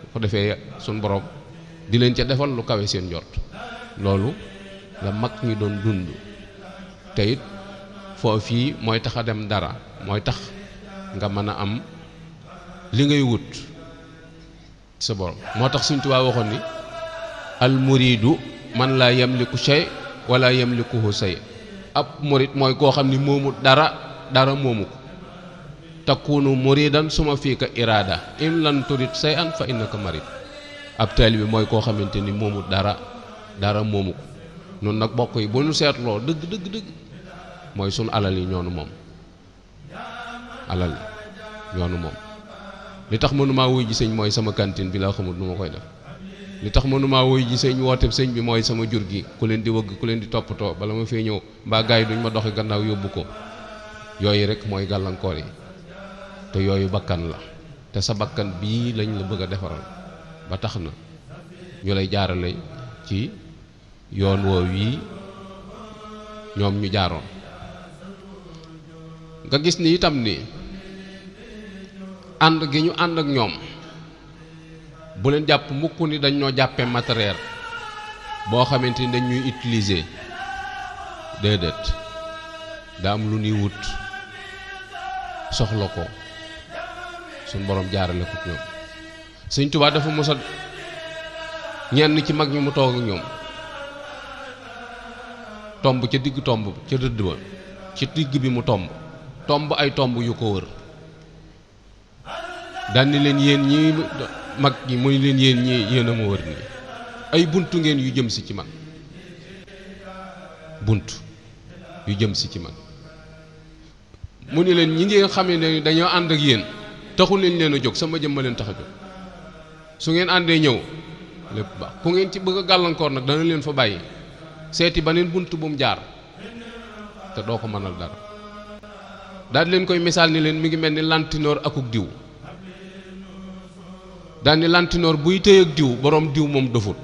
bu ko defee suñ borom di leen ca defal lu kawe seen njort loolu la mag ñi doon dund te it foofii mooy tax a dem dara mooy tax nga mën a am li ngay wut sa borom moo tax Sëñ Tuubaa waxoon ni al muridu man laa yamliku shay wala yamlikuhu say ab murid mooy koo xam ni moomu dara moomu ko takunu muridan suma fii ka iraada in lan turid say an fa innaka marid ab taalibe bi mooy koo xamante ni moomu dara moomu ko noonu nag bokk yi bu ñu seetloo dëgg mooy sunu alal yi ñoonu moom alal yi ñoonu moom li tax mënumaa wuy ji sëñ mooy sama cantine bi laa xamul nu ma koy def li tax mënumaa wuy ji sëñ woote sëñ bi mooy sama jur gi ku leen di wëgg ku leen di toppatoo bala ma fee ñëw mbaa gaay duñ ma doxi gannaaw yóbbu ko yooyu rek mooy gàllankoor yi te yooyu bakkan la te sa bakkan bii lañ la bëgg a defaral ba tax na ñu lay jaarale ci yoon woow yi ñoom ñu jaaroon nga gis ni itam ni ànd gi ñu ànd ak ñoom bu leen jàpp mukk ni dañ ñoo jàppee matériel boo xamante ni dañ ñuy utiliser déedéet daa am lu ñuy wut soxla ko suñ borom jaarale ko ñoom Sëñ Tuubaa dafa mos a ñenn ci mag ñi mu toog ak ñoom tomb ca digg tomb ca rëdd ba ci digg bi mu tomb ay tomb yu ko wër daan ni leen yéen ñi mag ñi muy leen yéen ñi yéen a ma wër nii ay buntu ngeen yu jëm si ci man bunt yu jëm si ci man mu ni leen ñi ngeen xamee ne dañoo ànd ak yéen taxul leen a jóg sama jëm ma leen tax a jóg su ngeen àndee ñëw lépp baax ku ngeen ci bëgg a gàllankoor nag dana leen fa bàyyi seeti beneen bunt bu mu jaar te doo ko mënal dara daal leen koy misaal ni leen mi ngi mel ni lantinoor akuk diw daal ni lantinoor buy tëy ak diw borom diw moom dofut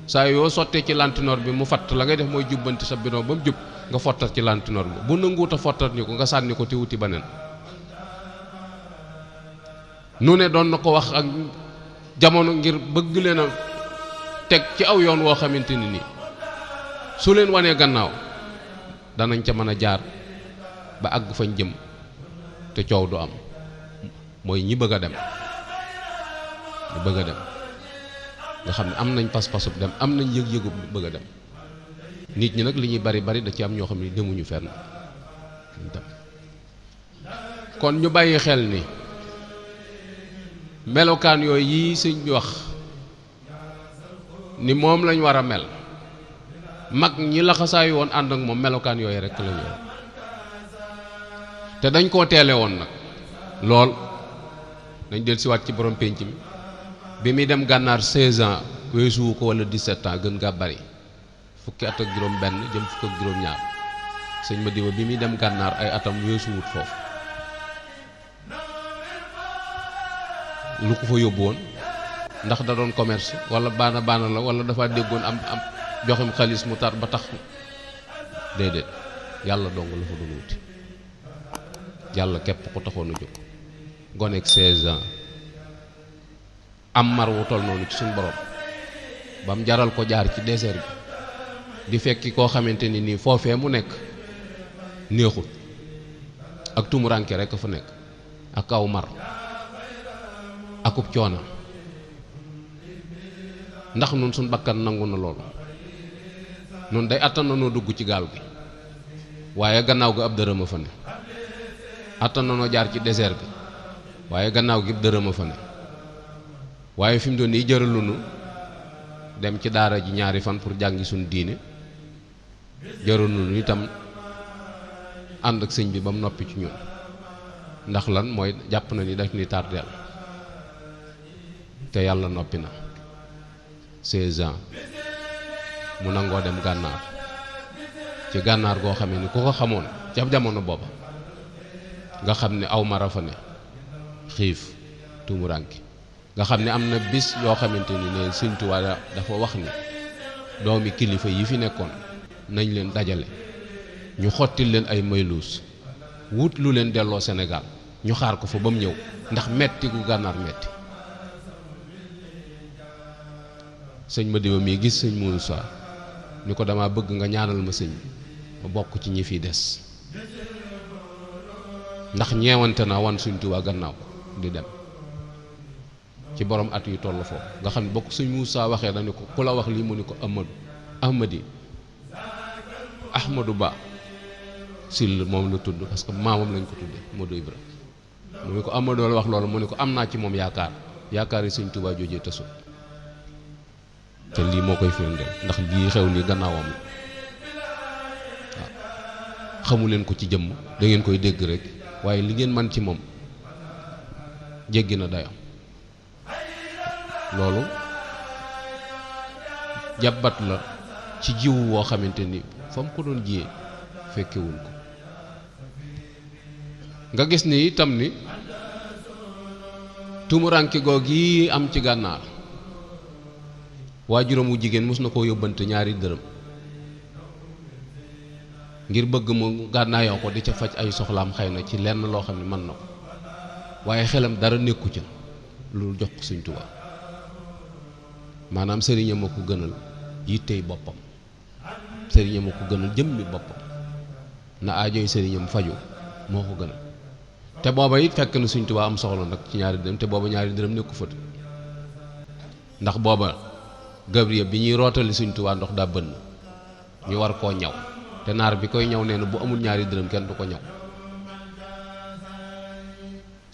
saa yoo sottee ci lantinoor bi mu fatt la ngay def mooy jubbanti sa bidon ba mu jub nga fottat ci lantinoor bi bu nanguut a fottat ni ko nga sànni ko te wuti beneen nu ne doon na ko wax ak jamono ngir bëgg leen a teg ci aw yoon woo xamante ni nii su leen wanee gannaaw danañ ca mën a jaar ba àgg fañ jëm te coow du am mooy ñi bëgg a dem nga xam ne am nañ pas-pasub dem am nañ yëg-yëgu bëgg a dem nit ñi nag li ñuy bari da ci am ñoo xam ne demuñu fenn kon ñu bàyyi xel ni melokaan yooyu yi sëñ bi wax ni moom lañ war a mel mag ñi laxasaayu woon ànd ak moom melokaan yooyu rekk la ñu te dañ koo teele woon nag lool dañ del siwaat ci borom pénc mi bi muy dem gànnaar 16 ans weesuwu ko wala 17 ans gën nga bari fukki at ak juróom benn jëm fukk ak juróom ñaar sëñ ma diwa bi muy dem gànnaar ay atam weesuwut foofu lu ko fa yóbbu woon ndax da doon commerce wala baana la wala dafa déggoon am joxem xaalis mu tar ba tax déedéet yàlla dong la fa doon wuti yàlla képp ko taxoon a jóg gonek 16 ans am mar wu toll noonu ci suñu borom ba mu jaral ko jaar ci désert bi di fekki koo xamante ni nii foofee mu nekk neexul ak tumuranke rek fa nekk ak aw mar akub coona ndax nun suñ bakkan nangu na loolu nun day attan na noo dugg ci gaal gi waaye gannaaw gi ab dërëm a fa ne attan na noo jaar ci désert bi waaye gannaaw gi ab dërëm a fa ne waaye fi mu doon nii jëralunu dem ci daara ji ñaari fan pour jàngi suñ diine jëralunu itam ànd ak sëñ bi ba mu noppi ci ñun ndax lan mooy jàpp na ni daf ni tardeel te yàlla noppi na 16 ans mu nangoo dem gànnaar ci gànnaar goo xamee ni ku ko xamoon ci ab jamono booba nga xam ne aw mara fa ne xiif tumuranki nga xam ne am na bis yoo xamante ni ne Sëñ Tuubaa dafa wax ni doomi kilifa yi fi nekkoon nañ leen dajale ñu xottil leen ay mayluus wut lu leen delloo Sénégal ñu xaar ko fa ba mu ñëw ndax metti gu gànnaar metti sëñ Madiba mii gis sëñ Moussa ni ko dama bëgg nga ñaanal ma sëñ ma bokk ci ñi fi des ndax ñeewante na wan Sëñ Tuubaa gannaaw di dem ci borom at yu toll foofu nga xam ne bokk sëñ Moussa waxee dañu ko ku la wax lii mu ni ko Ahmadou Ba Sill moom la tudd parce que maamam lañ ko tuddee Modou Ibra mu ni ko Amadou la wax loolu mu ni ko am naa ci moom yaakaar yi Sëñ Tuubaa joojee tasu te lii moo koy firndeel ndax lii xew nii gannaawam la waaw xamu leen ko ci jëmm da ngeen koy dégg rek waaye li ngeen man ci moom jéggi na dayam loolu jàbbat la ci jiwu woo xamante ni fa mu ko doon jiyee fekkewuñ ko nga gis ni itam ni tumuranke goog yi am ci gànnaar waajuram wu jigéen mos na koo yóbbante ñaari dërëm ngir bëgg mu gànnaayoo ko di ca faj ay soxlaam xëy na ci lenn loo xam ne mën na ko waaye xelam dara nekku ca lu jox ko Sëñ Tuubaa maanaam sëriñam a ko gënal yittey boppam sëriñam a ko gënal jëmmi boppam na aajoy sëriñam faju moo ko gënal te booba it fekk na Sëñ Tuubaa am soxla nag ci ñaari dërëm te booba ñaari dërëm nekku fa ndax booba Gabriel bi ñuy rootali Sëñ Tuubaa ndox daa bënn ñu war koo ñaw te naar bi koy ñaw nee na bu amul ñaari dërëm kenn du ko ñaw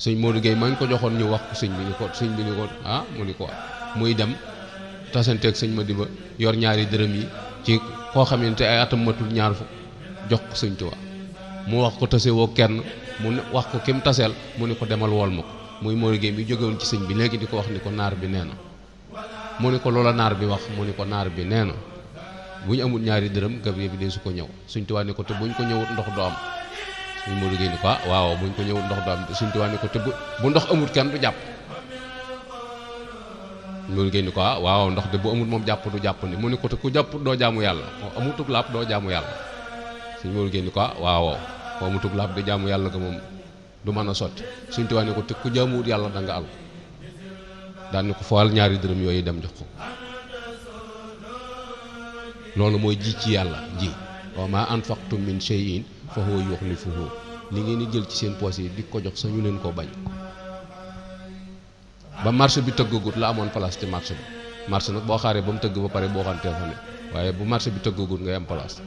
sëñ Modou Gueye mañ ko joxoon ñu wax ko sëñ bi ni ko mu ni ko muy dem tasanteeg sëñ Madiba yor ñaari dërëm yi ci koo xamante ay atam matul ñaar fukk jox ko Sëñ Tuubaa mu wax ko tase woo kenn mu wax ko kim taseel mu ni ko demal wool ma ko muy Modou Gueye bi jógewoon ci sëñ bi léegi di ko wax ni ko naar bi nee na mu ni ko loola naar bi wax mu ni ko naar bi nee na bu ñu amul ñaari dërëm Gabriel bi dee su ko ñëw Sëñ Tuubaa ni ko te bu ñu ko ñëwut ndox du am muy Modou Gueye ni ko waaw bu ñu ko ñëwut ndox du am Sëñ Tuubaa ni ko te bu ndox amut kenn du jàpp Modou Gueye ni ko waaw ndox de bu amut moom jàpp du jàpp ni mu ni ko te ku jàpp doo jaamu yàlla amutug laab doo jaamu yàlla Sëñ Modou Gueye ni ko waaw ko amutug laab di jaamu yàlla ga moom du mën a sotti Sëñ Tuubaa ni ko te ku jaamuwut yàlla da nga àll daan ni ko fawal ñaari dërëm yooyu dem jox ko loolu mooy ji ci yàlla ji wa ma anfaqtum min shay'in fa huwa yukhlifuhu li ngeen di jël ci seen poos yi di ko jox sañu leen koo bañ ba marché bi tëggagut la amoon place ci marché bi marché nag boo xaaree ba mu tëgg ba pare boo xantee fa ne waaye bu marché bi tëggagut ngay am place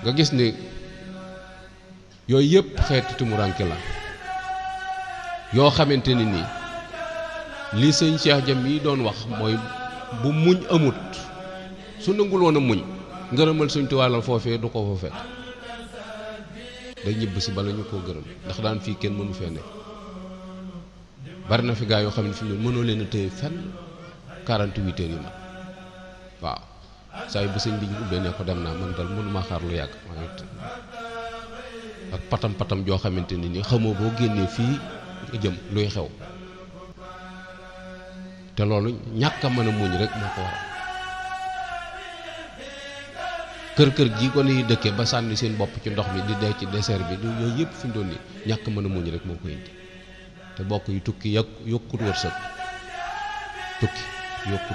nga gis ni yooyu yëpp xeeti tumuranke la yoo xamante ni nii li sëñ Cheikh Jam yi doon wax mooy bu muñ amut su nangul woon a muñ ngërëmal Sëñ Tuubaa la foofee du ko fa fekk day ñibb si bala ñu koo gërëm ndax daan fii kenn mënu fee ne bari na fi gaa yoo xam ne fi mu mënoo leen a téye fenn 48 heures yi ma waaw saa yu bu sëñ bi ñu ubbee ne ko dem naa man dal mënuma xaar lu yàgg ak patam joo xamante ni nii xamoo boo génnee fii jëm luy xew te loolu ñàkk a mën a muñ rek moo ko waral kër gi ko ni dëkke ba sànni seen bopp ci ndox mi di dee ci désert bi du yooyu yëpp fi mu doon ni ñàkk mën a muñ rek moo ko indi te bokk yi tukki yokkut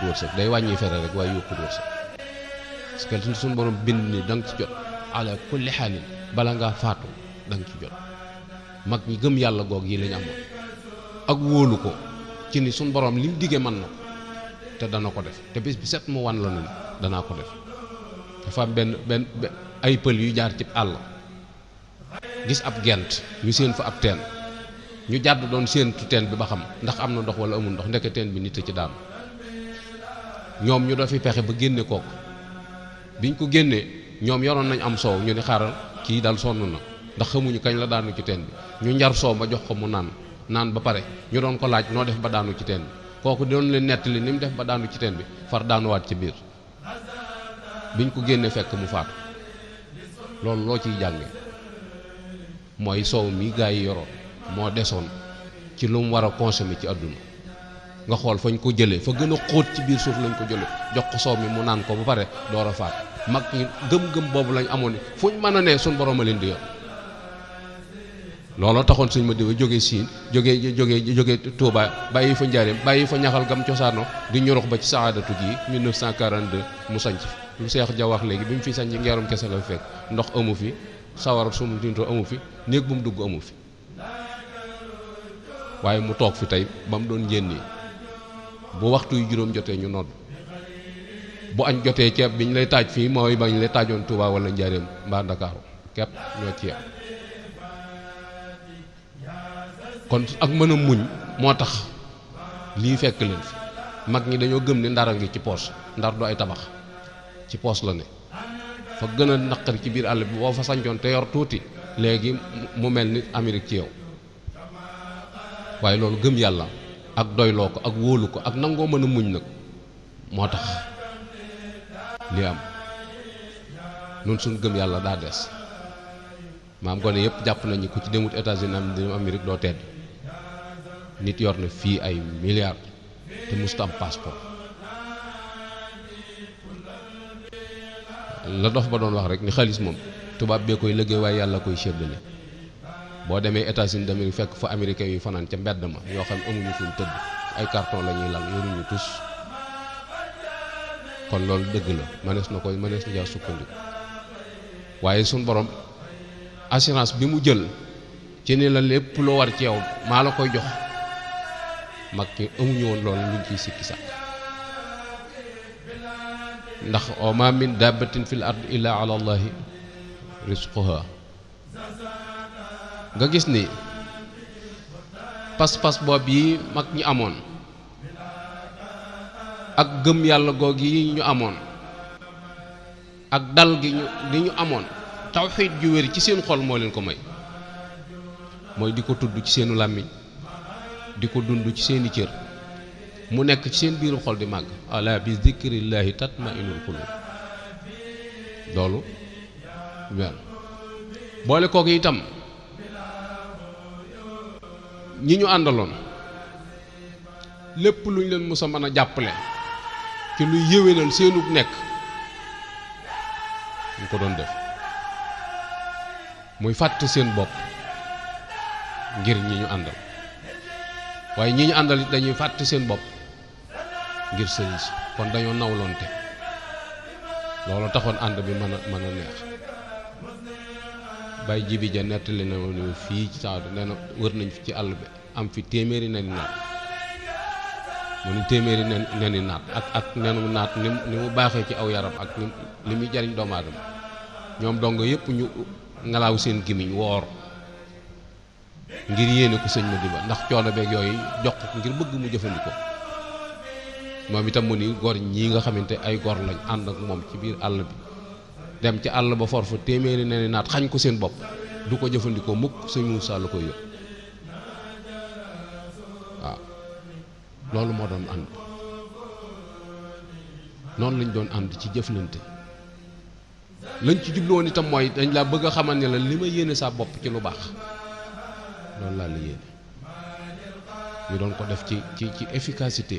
wërsëg day wàññi fere rek waaye yokkut wërsëg parce que suñu borom bind ni da nga ci jot ala kulli xaalin bala ngaa faatu da nga ci jot mag ñi gëm yàlla goog yi lañ amoon ak wóolu ko ci ni suñu borom lim digge mën na ko te dana ko def te bis bi set mu wan la ni danaa ko def dafa am benn ay pël yu jaar ci àll gis ab gent ñu seen fa ab teen ñu jàdd doon séentu teen bi ba xam ndax am na ndox wala amul ndox ndeke teen bi nit a ci daanu ñoom ñu dafi pexe ba génne kooku biñ ko génnee ñoom yoroon nañ am soow ñu ni xaaral kii daal sonn na ndax xamuñu kañ la daanu ci teen bi ñu njar soow ma jox ko mu naan ba pare ñu doon ko laaj noo def ba daanu ci teen bi kooku doon leen nettali ni mu def ba daanu ci teen bi far daanuwaat ci biir biñ ko génnee fekk mu faatu loolu loo ciy jànge mooy soow mi gaa yi yoroon moo desoon ci lu mu war a consommer ci àdduna nga xool fañ ko jëlee fa gën a xóot ci biir suuf lañ ko jëlee jox ko soow mi mu naan ko ba pare door a faatu mag ñi gëm-gëm boobu lañ amoon ni fuñ mën a ne suñ borom a leen di yor looloo taxoon suñ ma diwa jóge Siin jóge Touba bàyyi fa Njaaréem bàyyi fa ñaxal gam cosaano di ñorux ba ci saadatu gi 1942 mu sanc lu Seex Ja wax léegi bi mu fi sanc ngeerum kese la fekk ndox amu fi sawar sumu tinto amu fi néeg bu mu dugg amu fi waaye mu toog fi tey ba mu doon njéen nii bu waxtu yu juróom jotee ñu nodd bu añ jotee ceeb biñ lay taaj fii mooy bañ lay taajoon Touba wala Njaaréem mbaa Ndakaaru képp ñoo ci yem kon ak mën a muñ moo tax lii fekk leen fi mag ñi dañoo gëm ni ndara ngi ci poos ndar du ay tabax ci poos la ne fa gën a naqari ci biir àll bi boo fa sancoon te yor tuuti léegi mu mel ni Amérique ci yow waaye loolu gëm yàlla ak doyloo ko ak wóolu ko ak nangoo mën a muñ nag moo tax li am nun suñ gëm yàlla daa des maam gone yëpp jàpp nañu ko ci demut États-Unis am dem Amérique doo tedd nit yor na fii ay milliards te musta am passeport la dof ba doon wax rek ni xaalis moom tubaab bee koy liggéey waaye yàlla koy séddale boo demee États-Unis d'Amérique fekk fa américains yu fanaan ca mbedd ma yoo xam amuñu fuñ tëdd ay carton la ñuy lal yoruñu tus kon loolu dëgg la mënees na jaa sukkandiku waaye suñ borom assurance bi mu jël ci ni la lépp loo war ci yow maa la koy jox mag ñi amuñu woon loolu luñ ciy sikki sax ndax wa ma min dabbatin fil ard illa ala allahi rizquha nga gis ni pas-pas boobu yi mag ñi amoon ak gëm yàlla goog yi ñu amoon ak dal gi ñu amoon tawxiid ju wér ci seen xol moo leen ko may mooy di ko tudd ci seenu làmmiñ di ko dund ci seeni cër mu nekk ci seen biiru xol di màgg ala bi zikrillahi tatma'innul qulub loolu wel boole kooku itam ñi ñu àndaloon lépp lu ñu leen mës a mën a jàppale ci luy yéwénal seenu nekk ñu ko doon def muy fàtte seen bopp ngir ñi ñu àndal waaye ñi ñu àndal it dañuy fàtte seen bopp ngir sëriñ si kon dañoo nawlonte loolu taxoon ànd bi mën a neex bay jibi ja nettali na ni fii ci saadu nee na wër nañ fi ci àll bi am fi téeméeri neni naat mu ni téeméeri neni naat ak nenu naat ni mu baaxee ci aw yaram ak li muy jariñ doomu aadama ñoom dong yëpp ñu ngalaaw seen gimiñ woor ngir yéene ko sëñ Madiba ndax coono beeg yooyu jox ko ngir bëgg mu jëfandikoo moom itam mu ni gor ñii nga xamante ay gor lañ ànd ak moom ci biir àll bi dem ci àll ba for fa téeméeri neni naat xañ ko seen bopp du ko jëfandikoo mukk sëñ Moussa la koy yëg waaw loolu moo doon ànd noonu lañ doon ànd ci jëflante lañ ci jubluwoon itam mooy dañ laa bëgg a xamal ne la li ma yéene sa bopp ci lu baax loolu laa la yéene ñu doon ko def ci efficacité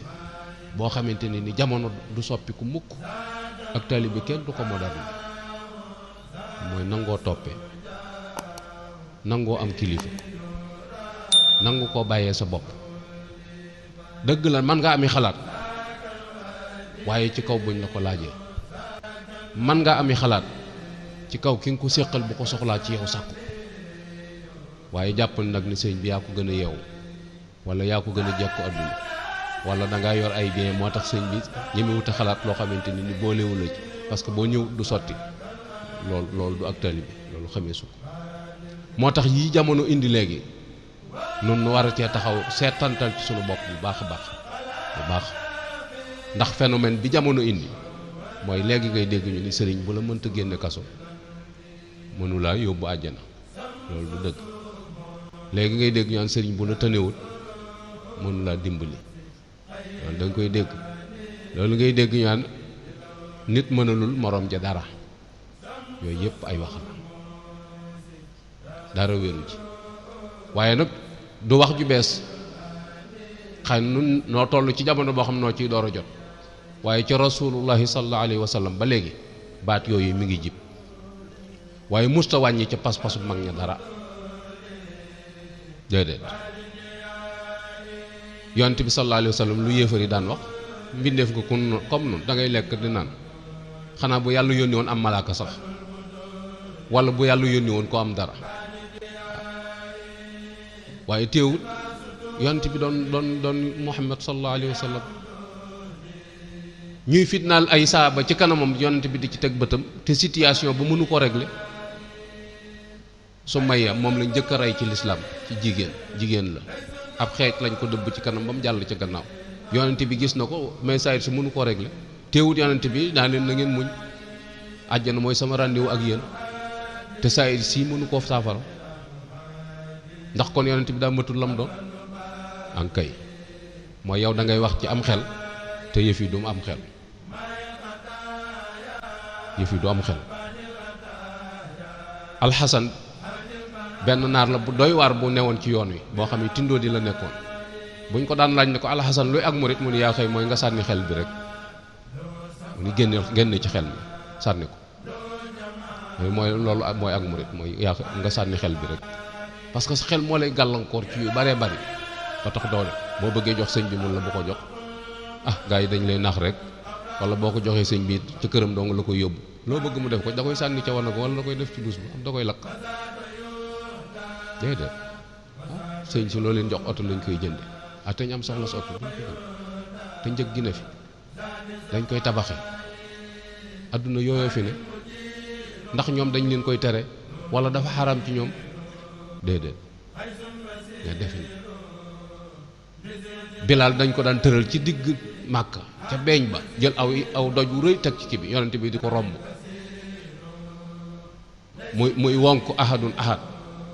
boo xamante ni jamono du soppiku mukk ak taalibe bi kenn du ko moderne mooy nangoo toppe nangoo am kilifa nangu koo bàyyee sa bopp. dëgg la man nga ami xalaat waaye ci kaw buñ la ko laajee, man nga ami xalaat ci kaw ki nga ko séqal bu ko soxlaa ci yow sàkku, waaye jàppal nag ni sëñ bi yaa ko gën a yeewu wala yaa ko gën a jekku àdduna wala dangaa yor ay bien moo tax sëñ bi ñemewut a xalaat loo xamante ni boolewu la ci, parce que boo ñëw du sotti. loolu du ak taalibe bi loolu xamee su ko. moo tax yii jamono indi léegi nun nu war a cee taxaw seetantal ci sunu bopp bu baax a baax bu baax, ndax phénomène bi jamono indi mooy léegi ngay dégg ñu ni sëriñ bu la mënta génne kaso mënulaa yóbbu àjjana, loolu du dëgg. léegi ngay dégg ñu naan sëriñ bu la tënewut mënulaa dimbali, loolu da nga koy dégg. loolu ngay dégg ñu naan nit mënalul morom ja dara, yooyu yëpp ay wax la, dara wéru ci. waaye nag du wax ju bees, xëy nun noo toll ci jamono boo xam noo ciy door a jot, waaye ci rasulullahi sallallahu alayhi wa sallam ba léegi baat yooyu mi ngi jib, waaye musta wàññi ca pas-pasu mag ña dara déedéet. yonent bi sallallahu alayhi wa sallam lu yéefar yi daan wax, mbindeef nga comme nun da ngay lekk di naan, xanaa bu yàlla yónni woon am malaaka sax, wala bu yàlla yónni woon ko am dara. waaye teewut yonent bi doon Muhammad sallallahu alayhi wa sallam ñuy fitnaal ay saaba ci kanamam, yonent bi di ci teg bëtam te situation ba mënu ko régler. Sumayya moom lañ njëkk a rey ci lislaam ci jigéen la, ab xeej lañ ko dëbb ci kanam ba mu jàll ca gannaaw. yonent bi gis na ko mais saa su mënu ko régler, teewut yonent bi daa leen na ngeen muñ, àjjana mooy sama rendez-vous ak yéen, te saa si mënu koo saafara. ndax kon yonent bi daa matul lam doon ankay mooy yow da ngay wax ci am xel te yëf yi du am xel, yëf yi du am xel. alxasan benn naar la bu doy waar bu newoon ci yoon wi boo xam ne tindoo di la nekkoon, buñ ko daan laaj ne ko alxasan luy ak murit mu ni yaa xëy mooy nga sànni xel bi rek, mu ni génne ci xel mi sànni ko, mooy loolu mooy ak murit mooy yaa nga sànni xel bi rek. parce que sa xel moo lay gàllankoor ci yu baree bari ba tax doole boo bëggee jox sëñ bi mun la bu ko jox, gars yi dañ lay nax rek, wala boo ko joxee sëñ bi ci këram dong la koy yóbbu, loo bëgg mu def ko da koy sànni ca wana ko wala da koy def ci duus ba am da koy lakk. déedéet sëñ si loo leen jox oto lañ koy jënde te ñu am soxla sa oto duñ ko jënd te njëg gi ne fi dañ koy tabaxe adduna yooyoo fi ne, ndax ñoom dañ leen koy tere wala dafa xaram ci ñoom. déedéet nga defe Bilaal dañ ko daan tëral ci digg Màkka ca beeñ ba, jël aw doj wu rëy teg ci kii bi, yonent bi di ko romb muy wonk ahadun ahad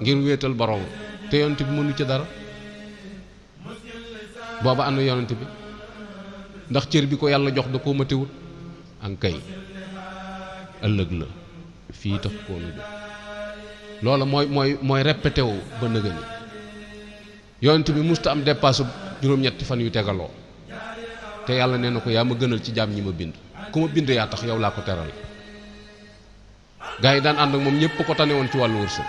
ngir wéetal borom, te yonent bi mënu ca dara. booba ànd yonent bi ndax cër bi ko yàlla jox da koo matiwut ankay ëllëg la fii tax koo nu jox. loola mooy répété wu ba nëga ni yonent bi musta am dépasse juróom-ñetti fan yu tegaloo, te yàlla nee na ko yaa ma gënal ci jaam ñi ma bind, ku ma bind yaa tax yow laa ko teral. gaa yi daan ànd ak moom ñëpp ko tane woon ci wàllu wërsëg,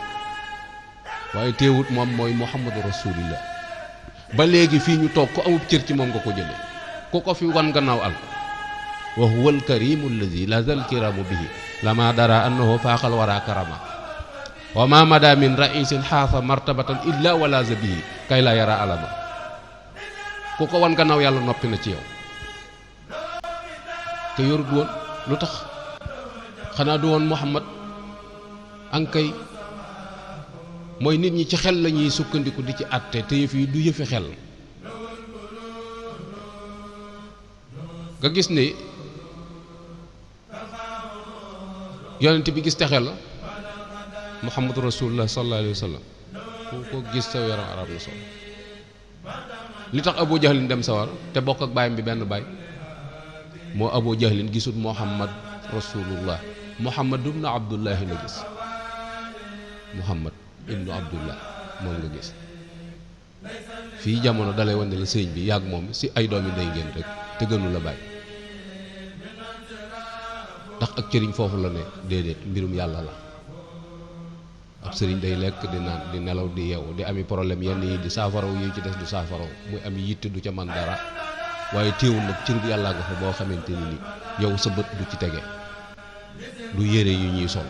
waaye teewut moom mooy Muhammadu Rasulillah. ba léegi fii ñu toog ko amub cër ci moom nga ko jëlee, ku ko fi wan gannaaw al wa huwa al karimu allazi la zal kiramu bihi lama dara annahu faaxal wara karama wa ma mada min raisin xaasa martabatan illa wala zabihi kay la yara alama. ku ko wan gannaaw yàlla noppi na ci yow, te yorut woon lu tax xanaa du woon Muhammad ankay mooy nit ñi ci xel la ñuy sukkandiku di ci àtte, te yëf yi du yëfi xel. nga gis ne yonent bi gis te xel la Muhammadu Rasulullah sallallahu alayhi wa sallam ku ko gis sa yaram arab na sol. li tax Abu Jahlin dem sawar te bokk ak baayam bi benn baay moo Abu Jahlin gisut Muhammad Rasulullah, Muhammad ibnu Abdullahi la gis, Muhammad ibnu Abdullah moom nga gis. fii jamono dalay wane la sëñ bi yàgg moom si ay doomi ndey ngeen rek te gënu la bàyyi ndax ak cëriñ foofu la ne déedéet mbirum yàlla la. ab sëriñ day lekk di naan di nelaw di yeewu di ami problème yenn yi di saafaraw yi ci des du saafaraw muy am yitte du ca man dara waaye téewul nag cër bu yàllaa nga fa boo xamante ni yow sa bët du ci tege du yére yu ñuy sol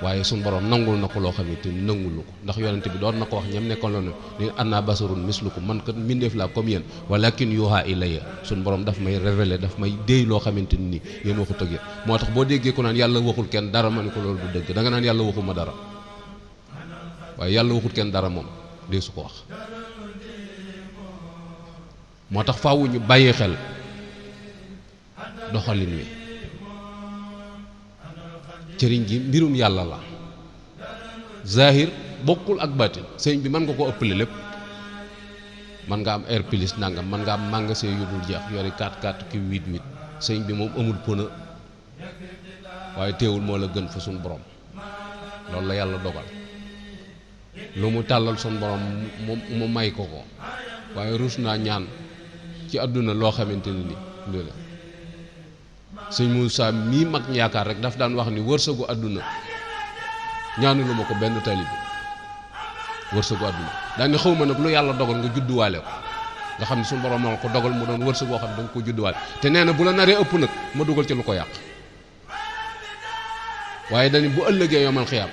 waaye suñ borom nangul na ko loo xamante ni nangulu ko ndax yonente bi doon na ko wax ñam nekkoon la ni anna basarun mislukum man kat mbindeef laa comme yéen walakin yuha ilayya suñ borom daf may révélé daf may déey loo xamante ni yéen waxut ak yéen moo tax boo déggee ko naan yàlla waxul kenn dara ma ne ko loolu du dëgg da nga naan yàlla waxuma dara waaye yàlla waxul kenn dara moom dee su ko wax moo tax faaw ñu bàyyi xel doxalin wi cëriñ gi mbirum yàlla la zahir bokkul ak batin sëñ bi mën nga ko ëppale lépp mën nga am air plus nangam mën nga am magasin yu dul jeex yori 4x4 ki 8x8 sëñ bi moom amul pëna waaye teewul moo la gën fa suñ borom loolu la yàlla dogal lu mu tàllal suñ borom mu may ko ko waaye rus naa ñaan ci àdduna loo xamante ni lii la sëñ Moussa mii mag yaakaar rek daf daan wax ni wërsëgu àdduna ñaanulu ma ko benn taalibe wërsëgu àdduna daan ni xaw ma nag lu yàlla dogal nga judduwaale ko nga xam ne suñu borom moo ko dogal mu doon wërsëg boo xam ne da nga ko judduwaale te nee na bu la naree ëpp nag ma dugal ci lu ko yàq waaye dañu bu ëllëgee yomal xiyaam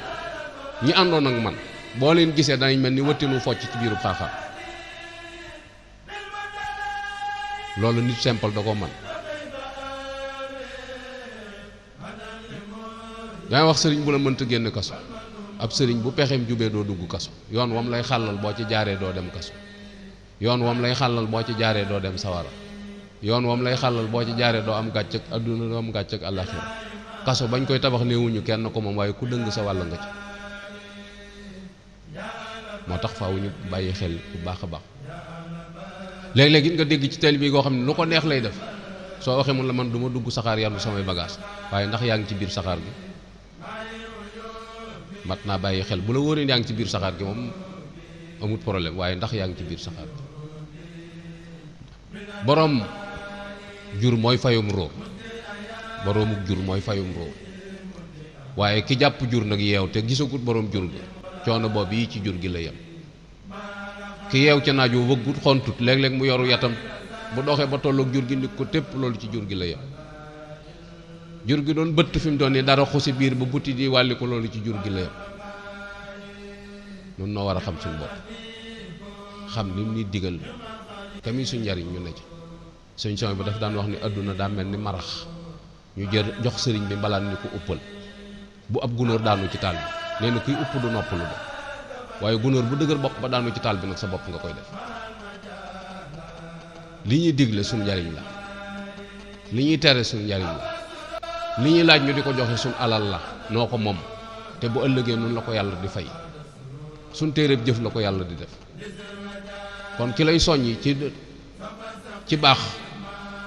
ñi àndoon ak man boo leen gisee danañ mel ni wëttinu focc ci biiru xaaxaar loolu nit simple da ko man yaa wax sëriñ bu la mënta génn kaso ab sëriñ bu pexeem jubee doo dugg kaso yoon wam lay xàllal boo ci jaaree doo dem kaso yoon wam lay xàllal boo ci jaaree doo dem sawara yoon wam lay xàllal boo ci jaaree doo am gàcc ak adduna doo am gàcc ak àllaxira kaso bañ koy tabax néewuñu kenn ko moom waaye ku dëng sa wàll nga ci moo tax faaw ñu bàyyi xel bu baax a baax léeg-léeg it nga dégg ci télé bi goo xam ne lu ko neex lay def soo waxee mun la man du ma dugg saxaar yàlla samay bagage waaye ndax yaa ngi ci biir saxaar gi mat naa bàyyi xel bu la wóoree yaa ngi ci biir saxaar gi moom amut problème waaye ndax yaa ngi ci biir saxaar gi borom jur mooy fayum roo boromuk jur mooy fayum roo waaye ki jàpp jur nag yeew te gisagut borom jur gi coono boobu yi ci jur gi la yem ki yeew ca naaj wu wëggut xontut léeg-léeg mu yoru yatam bu doxee ba tolloog jur gi nit ko tépp loolu ci jur gi la yem jur gi doon bëtt fi mu doon ni dara xusi biir ba butti di wàlli ko loolu ci jur gi la yem noonu noo war a xam suñu bopp xam ni mu ni digal kami suñ njariñ ñu ne ci suñ son bi dafa daan wax ni àdduna daa mel ni marax ñu jël jox sëriñ bi mbalaan ni ko uppal bu ab gunóor daanu ci taal bi nee na kuy upp du noppalu ba waaye gunóor bu dëgër bopp ba daanu ci taal bi nag sa bopp nga koy def li ñuy digle suñ njariñ la li ñuy tere suñ njariñ la li ñuy laaj ñu di ko joxe suñ alal la noo ko moom te bu ëllëgee noonu la ko yàlla di fay suñ téeréb jëf la ko yàlla di def kon ki lay soññi ci baax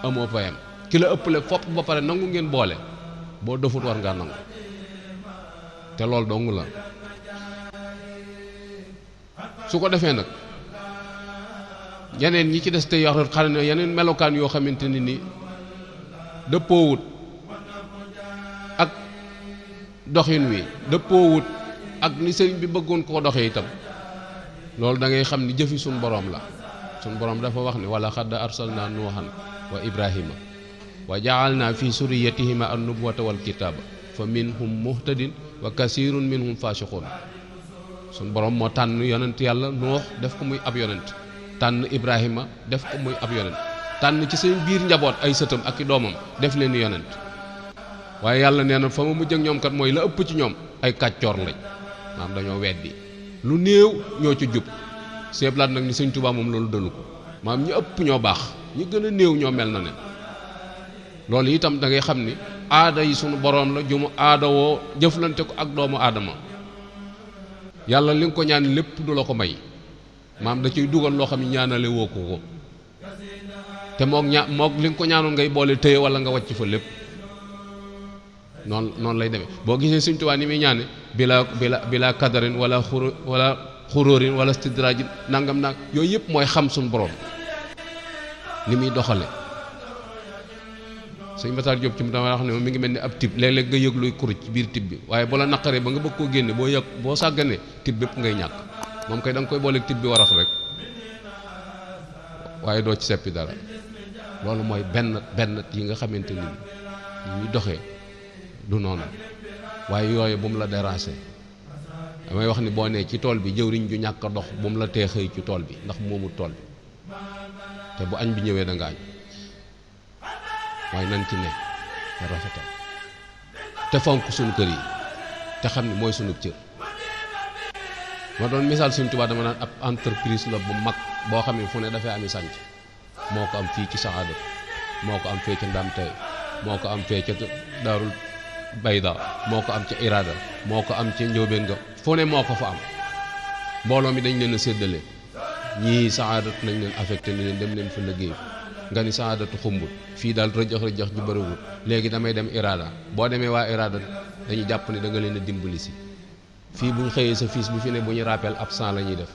amoo payam ki la ëppale fopp ba pare nangu ngeen boole boo defut war ngaa nangu te loolu dong la su ko defee nag yeneen ñi ci des te yoo xam ne yeneen melokaan yoo xamante ni dëppoowut ak doxin wi dëppoowut ak ni sëriñ bi bëggoon koo doxee itam loolu da ngay xam ni jëfi suñ boroom la suñ boroom dafa wax ni wala xadd arsalna nuuhan wa ibrahima wa ja'alna fi suriyatihima an-nubuwata wal kitaba fa minhum muhtadin wa kasirun minhum fasiqun suñ boroom moo tànn yonent yàlla nuux def ko muy ab yonent tànn ibrahima def ko muy ab yonent tànn ci seen biir njaboot ay sëtam ak i doomam def leen yonent waaye yàlla nee na fa ma mujj ak ñoom kat mooy la ëpp ci ñoom ay kàccoor lañ maanaam dañoo weddi lu néew ñoo ci jub seeblaat nag ni sëñ Tuubaa moom loolu dënu ko maanaam ñu ëpp ñoo baax ñu gën a néew ñoo mel na ne loolu itam da ngay xam ni aada yi sunu boroom la jumu aada woo jëflante ko ak doomu aadama yàlla li nga ko ñaan lépp du la ko may maam da ciy dugal loo xam ne ñaanale woo ko te mook li nga ko ñaanoon ngay boole téye wala nga wàcc fa lépp noonu lay demee boo gisee Sëñ Tuubaa ni muy ñaane bila kadarin wala xuróorin wala stidrajin nangam nag yooyu yëpp mooy xam suñu borom ni muy doxale sëñ Matar Diop ci dama wax ne mi ngi mel ni ab tib léeg-léeg nga yëg luy kuruj ci biir tib bi waaye bu la naqaree ba nga bëgg koo génne boo sàgganee tib bépp ngay ñàkk moom kay da nga koy booleeg tib bi warax rek waaye doo ci seppi dara loolu mooy benn yi nga xamante ni ñu doxee du noonu waaye yooyu bu mu la déranger damay wax ni boo nee ci tool bi jëwriñ ju ñàkk a dox bu mu la tee xëy ci tool bi ndax moomul tool bi te bu añ bi ñëwee da nga añ waaye nan ci ne te rafetal te fonk suñu kër yi te xam ni mooy suñu cër ma doon misaal Sëñ Tuubaa dama naan ab entreprise la bu mag boo xam ne fu ne dafay ami sànc moo ko am fii ci Saxaada moo ko am fee ca Ndam tey moo ko am fee ca Daarul Bayda moo ko am ca Irada moo ko am ca Njóobeen nga fu ne moo ko fa am mbooloo mi dañ leen a séddale ñii Saxaadat nañ leen affecté ni leen dem leen fa liggéey nga ni Saxaadatu xumbul fii daal rëjax ji bëriwul léegi damay dem Irada boo demee waa Irada dañuy jàpp ne da nga leen a dimbali si fii bu ñu xëyee sa fiis bi fi ne bu ñu rappel absent la ñuy def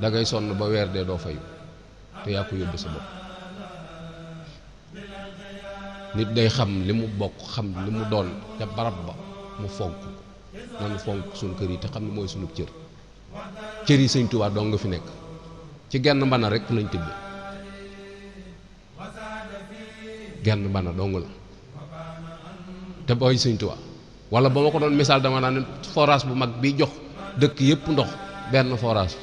da ngay sonn ba weer dee doo fayu te yaa ko yóbbu sa bopp nit day xam li mu bokk xam li mu doon ca barab ba mu fonk nanu fonk suñu kër yi te xam ne mooy suñu cër cër yi Sëñ Tuubaa doo nga fi nekk ci genn mbana rek lañ tibbe genn mbana dong la te booy Sëñ Tuubaa wala ba ma ko doon misaal dama naan forage bu mag bi jox dëkk yëpp ndox benn forage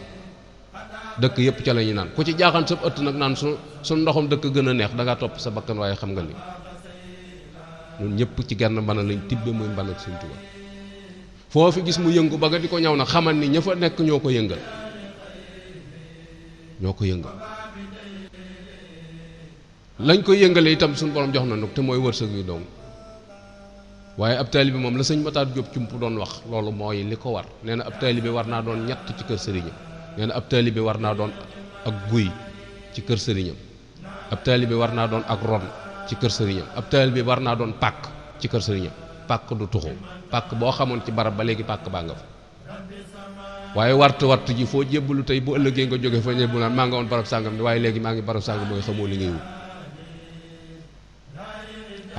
dëkk yëpp ca la ñuy naan ku ci jaaxaan sa ëtt nag naan su ndoxam dëkk gën a neex da ngaa topp sa bakkan waaye xam nga ni ñun ñëpp ci genn mbana lañ tibbe muy mbana ak Sëñ Tuubaa foo fi gis mu yëngu ba nga di ko ñaw nag xamal ni ña fa nekk ñoo ko yëngal lañ koy yëngale itam suñu borom jox na nag te mooy wërsëg yu dong waaye ab taalibe moom la sëñ Matar Diop cump doon wax loolu mooy li ko war nee na ab taalibe war naa doon ñett ci kër sëriñam nee na ab taalibe war naa doon ak guy ci kër sëriñam ab taalibe war naa doon ak ron ci kër sëriñam ab taalibe war naa doon pàkk ci kër sëriñam pàkk du tuxu pàkk boo xamoon ci barab ba léegi pàkk baa nga fa waaye wartu ji foo jébbalu tey bu ëllëgee nga jóge fa ñebbu naan maa nga woon barab sàngam ni waaye léegi maa ngi barab sàngam mooy xamoo li ngay wut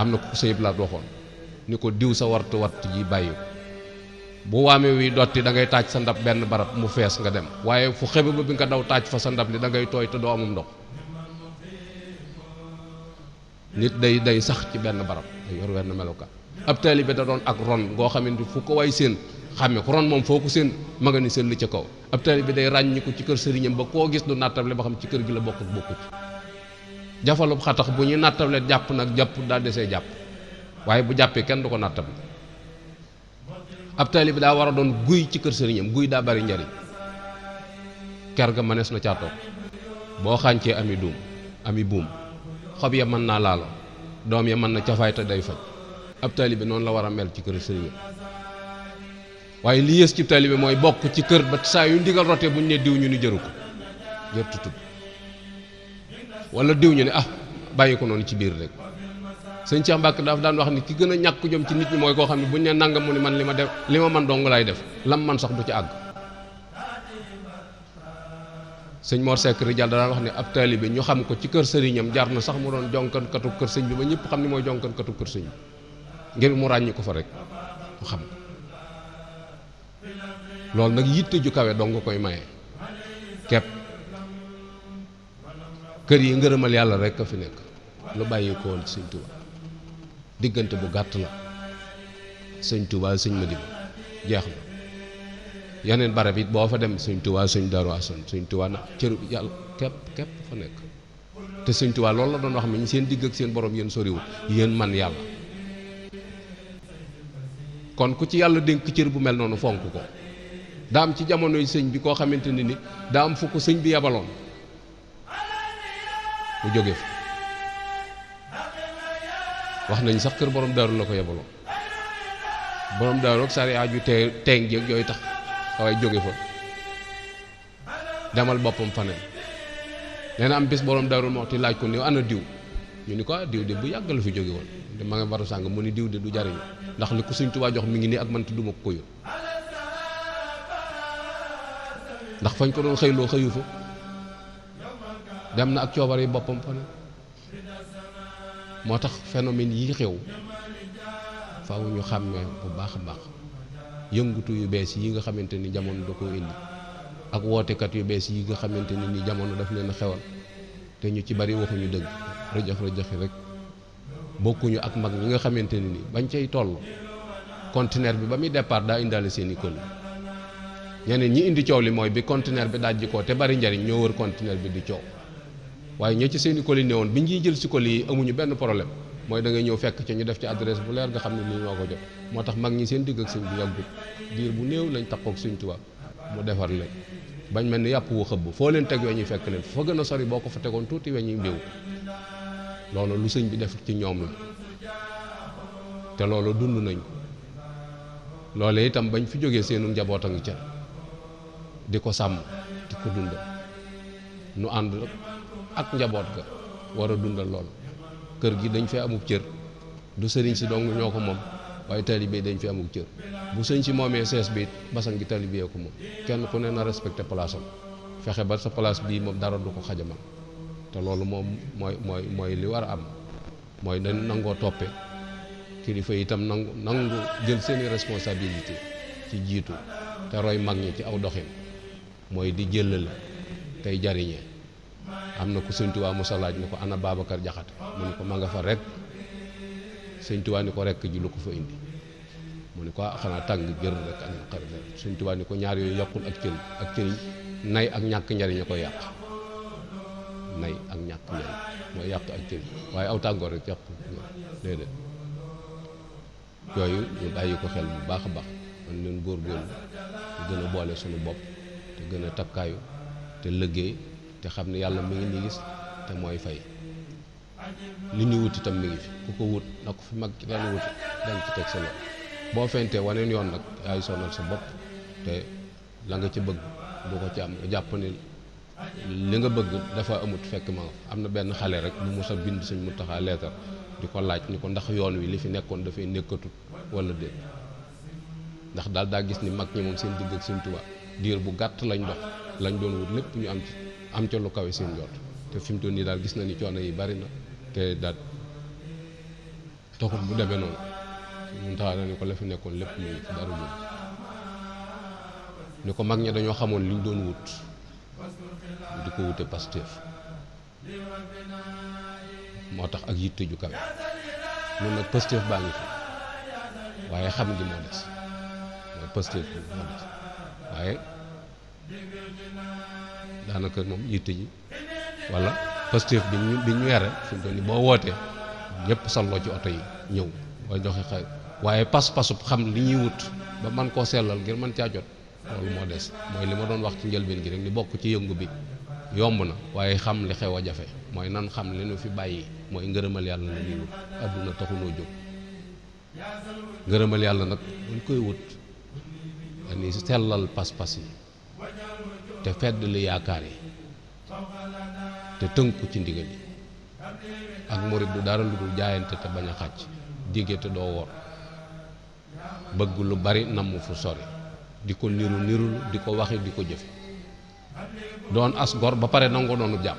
am na ko sëñ Blaat waxoon ni ko diw sa wartu ji bàyyi bu waame wi dotti da ngay taaj sa ndab benn barab mu fees nga dem waaye fu xebe ba bi nga daw taaj fa sa ndab li da ngay tooy te doo amum ndox nit day sax ci benn barab day yor wenn melokaan ab taalibe da doon ak ron ngoo xamante fu ko way seen xàmme ko ron moom foo ko seen ma nga ni seen li ca kaw ab taalibe day ràññi ko ci kër sëriñam ba koo gis du nattable ba xam ci kër gi la bokk ak bokku ci jafalub xatax bu ñuy nattable jàpp nag jàpp daa desee jàpp waaye bu jàppee kenn du ko nattable ab taalibe daa war a doon guy ci kër sëriñam guy daa bari njariñ ker ga mënees na caa toog boo xàncee ami buum xob ya mën naa laalo doom ya mën na cafaay te day faj ab taalibe noonu la war a mel ci kër sëriñam waaye li yées ci taalibe mooy bokk ci kër ba saa yu ndigal rotee bu ñu ne diw ñu ni jëru ko jërtu tudd wala diw ñu ne bàyyi ko noonu ci biir rek sëñ Cheikh Mbacke daaf daan wax ni ki gën a ñàkk jom ci nit ñi mooy koo xam ne bu ñu ne nangam mu ni man li ma man dong lay def lam man sax du ci àgg sëñ Mor Seck Rijal daan wax ne ab taalibe ñu xam ko ci kër sëriñam jar na sax mu doon jonkankatu kër sëñ bi ba ñëpp xam ni mooy jonkankatu kër sëñ bi ngir mu ràññi ko fa rek mu xam ko loolu nag yitte ju kawe dong nga koy maye kepp kër yi ngërëmal yàlla rek a fi nekk lu bàyyi ko woon sëñ Tuubaa diggante bu gàtt la sëñ Tuubaa sëñ Madiba jeex na yeneen barab it boo fa dem sëñ Tuubaa sëñ Daaru Asan sëñ Tuubaa na cëru yàlla képp fa nekk te sëñ Tuubaa loolu la doon wax mi seen digg ak seen borom yéen soriwul yéen man yàlla kon ku ci yàlla dénk cër bu mel noonu fonk ko daa am ci jamonoy sëñ bi koo xamante ne ni daa am fu ko sëñ bi yabaloon mu jóge fa wax nañ sax kër borom daaru la ko yabaloon borom daaru ak sari aju teeng jéeg yooyu tax waaye jóge fa demal boppam faneen nee na am bis borom daaru moo ti laaj ko ni ana diw ñu ni ko diw de bu yàgg la fi jóge woon te ma nga baru sàng mu ni diw de du jariñu ndax li ko Sëñ Tuubaa jox mi ngi nii ak man te duma ko yóbbu ndax fañ ko doon xëyloo xëyu fa dem na ak coobar yi boppam fa ne. moo tax phénomène yi xew faaw ñu xàmmee bu baax a baax yëngutu yu bees yi nga xamante ni jamono da koo indi ak wootekat yu bees yi nga xamante ni jamono daf leen a xewal te ñu ci bari waxuñu dëgg rëjëx rek bokkuñu ak mag ñi nga xamante ni bañ cay toll conteneur bi ba muy départ daa indaale seeni kël ñeneen ñi indi coow li mooy bi conteneur bi dajji ko te bari njariñ ñoo wër conteneur bi di coow waaye ñoo ci seeni colis ne woon bi ñuy jël si colis yi amuñu benn problème mooy da ngay ñëw fekk ci ñu def ci adresse bu leer nga xam ne lii ñoo ko jot moo tax mag ñi seen digg ak sëñ bi yàggut diir bu néew lañ takkook Sëñ Tuubaa mu defar leen bañ mel ni yàpp wu xëbb foo leen teg weñ yi fekk leen fa gën a sori boo ko fa tegoon tuuti weñ yi mbéw loolu lu sëñ bi def ci ñoom la te loolu dund nañ ko loolu itam bañ fi jógee seenu njaboot a ngi ca di ko sàmm di ko dundal nu ànd ak njaboot ga war a dundal loolu kër gi dañ fee amuk cër du sëriñ si dong ñoo ko moom waaye taalibe dañ fi amuk cër bu sëñ si moomee sees bi it basan gi taalibe ko moom kenn ku ne na respecté place am fexe ba sa place bii moom dara du ko xajamal te loolu moom mooy li war a am mooy dañ nangoo toppe kilifa itam nangu jël seeni responsabilité ci jiitu te roy mag ñi ci aw doxin mooy di jëlale tey jariñee am na ko Sëñ Tuubaa musa laaj ni ko ana Babacar Jaxate mu ni ko ma nga fa rek Sëñ Tuubaa ni ko rekk ji lu ko fa indi mu ni ko xanaa tàng jër rek ak naqari rek Sëñ Tuubaa ni ko ñaar yooyu yàqul ak cëriñ nay ak ñàkk njariñ a koy yàq nay ak ñàkk njariñ mooy yàq ak cëriñ waaye aw tàngoor rek yàq déedéet yooyu ñu bàyyi ko xel bu baax a baax man leen góorgóorlu te gën a boole suñu bopp te gën a takkaayu te liggéey te xam ne yàlla mi ngi nii gis te mooy fay li ñuy wut itam mi ngi fi ku ko wut na ko fi mag ci daan wuti dañ ci teg sa loxo boo fentee waneen yoon nag yaay sonal sa bopp te la nga ci bëgg du ko ci am nga jàpp ni li nga bëgg dafa amut fekk ma am na benn xale rek bu mos a bind Sëñ Muntaxa leetar di ko laaj ni ko ndax yoon wi li fi nekkoon dafay nekkatut wala déet ndax daal daa gis ni mag ñi moom seen digg ak Sëñ Tuubaa diir bu gàtt lañ dox lañ doon wut lépp ñu am ca lu kawe seen jot te fi mu toll nii daal gis na ni coono yi bari na te daal taxul bu demee noonu ñun taxaw na ni ko la fi nekkoon lépp mu ngi fi dara jóg ni ko mag ñi dañoo xamoon liñ doon wut di ko wute Pastef moo tax ak yitte ju kawe ñun nag Pastef baa ngi fi waaye xam gi moo des mooy Pastef bi moo des waaye daanaka moom yitte ji wala Pastef bi ñu yare fi mu toll nii boo wootee ñëpp salloo ci oto yi ñëw boo joxe xay waaye pas-pasub xam li ñuy wut ba man koo sellal ngir mën caa jot loolu moo des mooy li ma doon wax ci njëlbeen gi rek ni bokk ci yëngu bi yomb na waaye xam li xew a jafe mooy nan xam li nu fi bàyyi mooy ngërëmal yàlla la ñuy wut adduna taxunoo jóg ngërëmal yàlla nag buñ koy wut dañuy sellal pas-pas yi te fedd li yaakaar yi te tënku ci ndigal yi ak murit du dara lu dul jaayante te bañ a xàcc digge te doo wor bëgg lu bari namm fu sori di ko nirul di ko waxi di ko jëf doon as gor ba pare nangoo doonu jàmm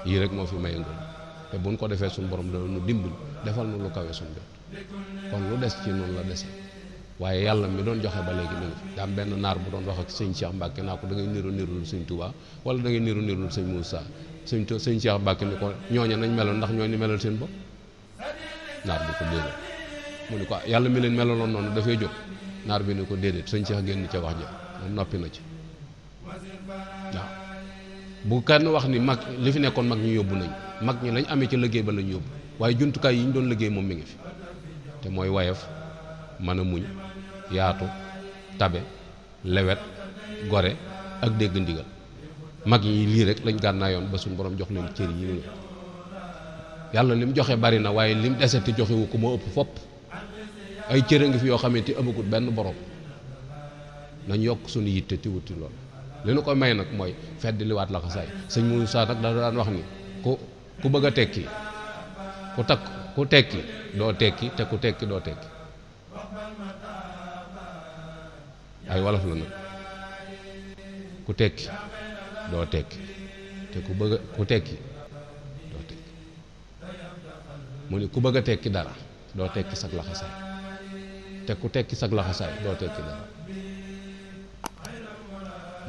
yii rek moo fi may ngëm te buñ ko defee suñu borom dana nu dimbali defal nu lu kawe suñu jot kon lu des ci noonu la dese waaye yàlla mi doon joxe ba léegi mi ngi fi daa am benn naar bu doon wax ak sëñ Cheikh Mbacke naa ko da ngay nirul sëñ Touba wala da ngay nirul sëñ Moussa sëñ Cheikh Mbacke ni ko ñooña nañ meloon ndax ñoo ni melal seen bopp naar bi ko déedéet mu ni ko yàlla mi leen melaloon noonu dafay jóg naar bi ni ko déedéet sëñ Cheikh génn ca wax ja moom noppi na ci waaw bu kenn wax ni mag li fi nekkoon mag ñu yóbbu nañ mag ñi lañ amee ci liggéey ba lañ yóbbu waaye jumtukaay yi ñu doon liggéey moom mi ngi fi te mooy wayaf mën a muñ yaatu tabe lewet gore ak dégg ndigal mag ñi lii rek lañ gànnaayoon ba suñu borom jox leen cër yi yàlla lim joxe bari na waaye lim deseti joxewu ko moo ëpp fopp ay cër a ngi fi yoo xamante amagut benn borom nañ yokk suñu yitte ti wuti lool li nu ko may nag mooy fedd liwaat la ko saay sëñ Moussa nag da daan wax ni ku bëgg a tekki ku tekki doo tekki te ku tekki doo tekki ay wolof la nag ku tekki doo tekki te ku bëgg ku tekki doo tekki mu ni ku bëgg a tekki dara doo tekki sag laxasaay te ku tekki sag laxasaay doo tekki dara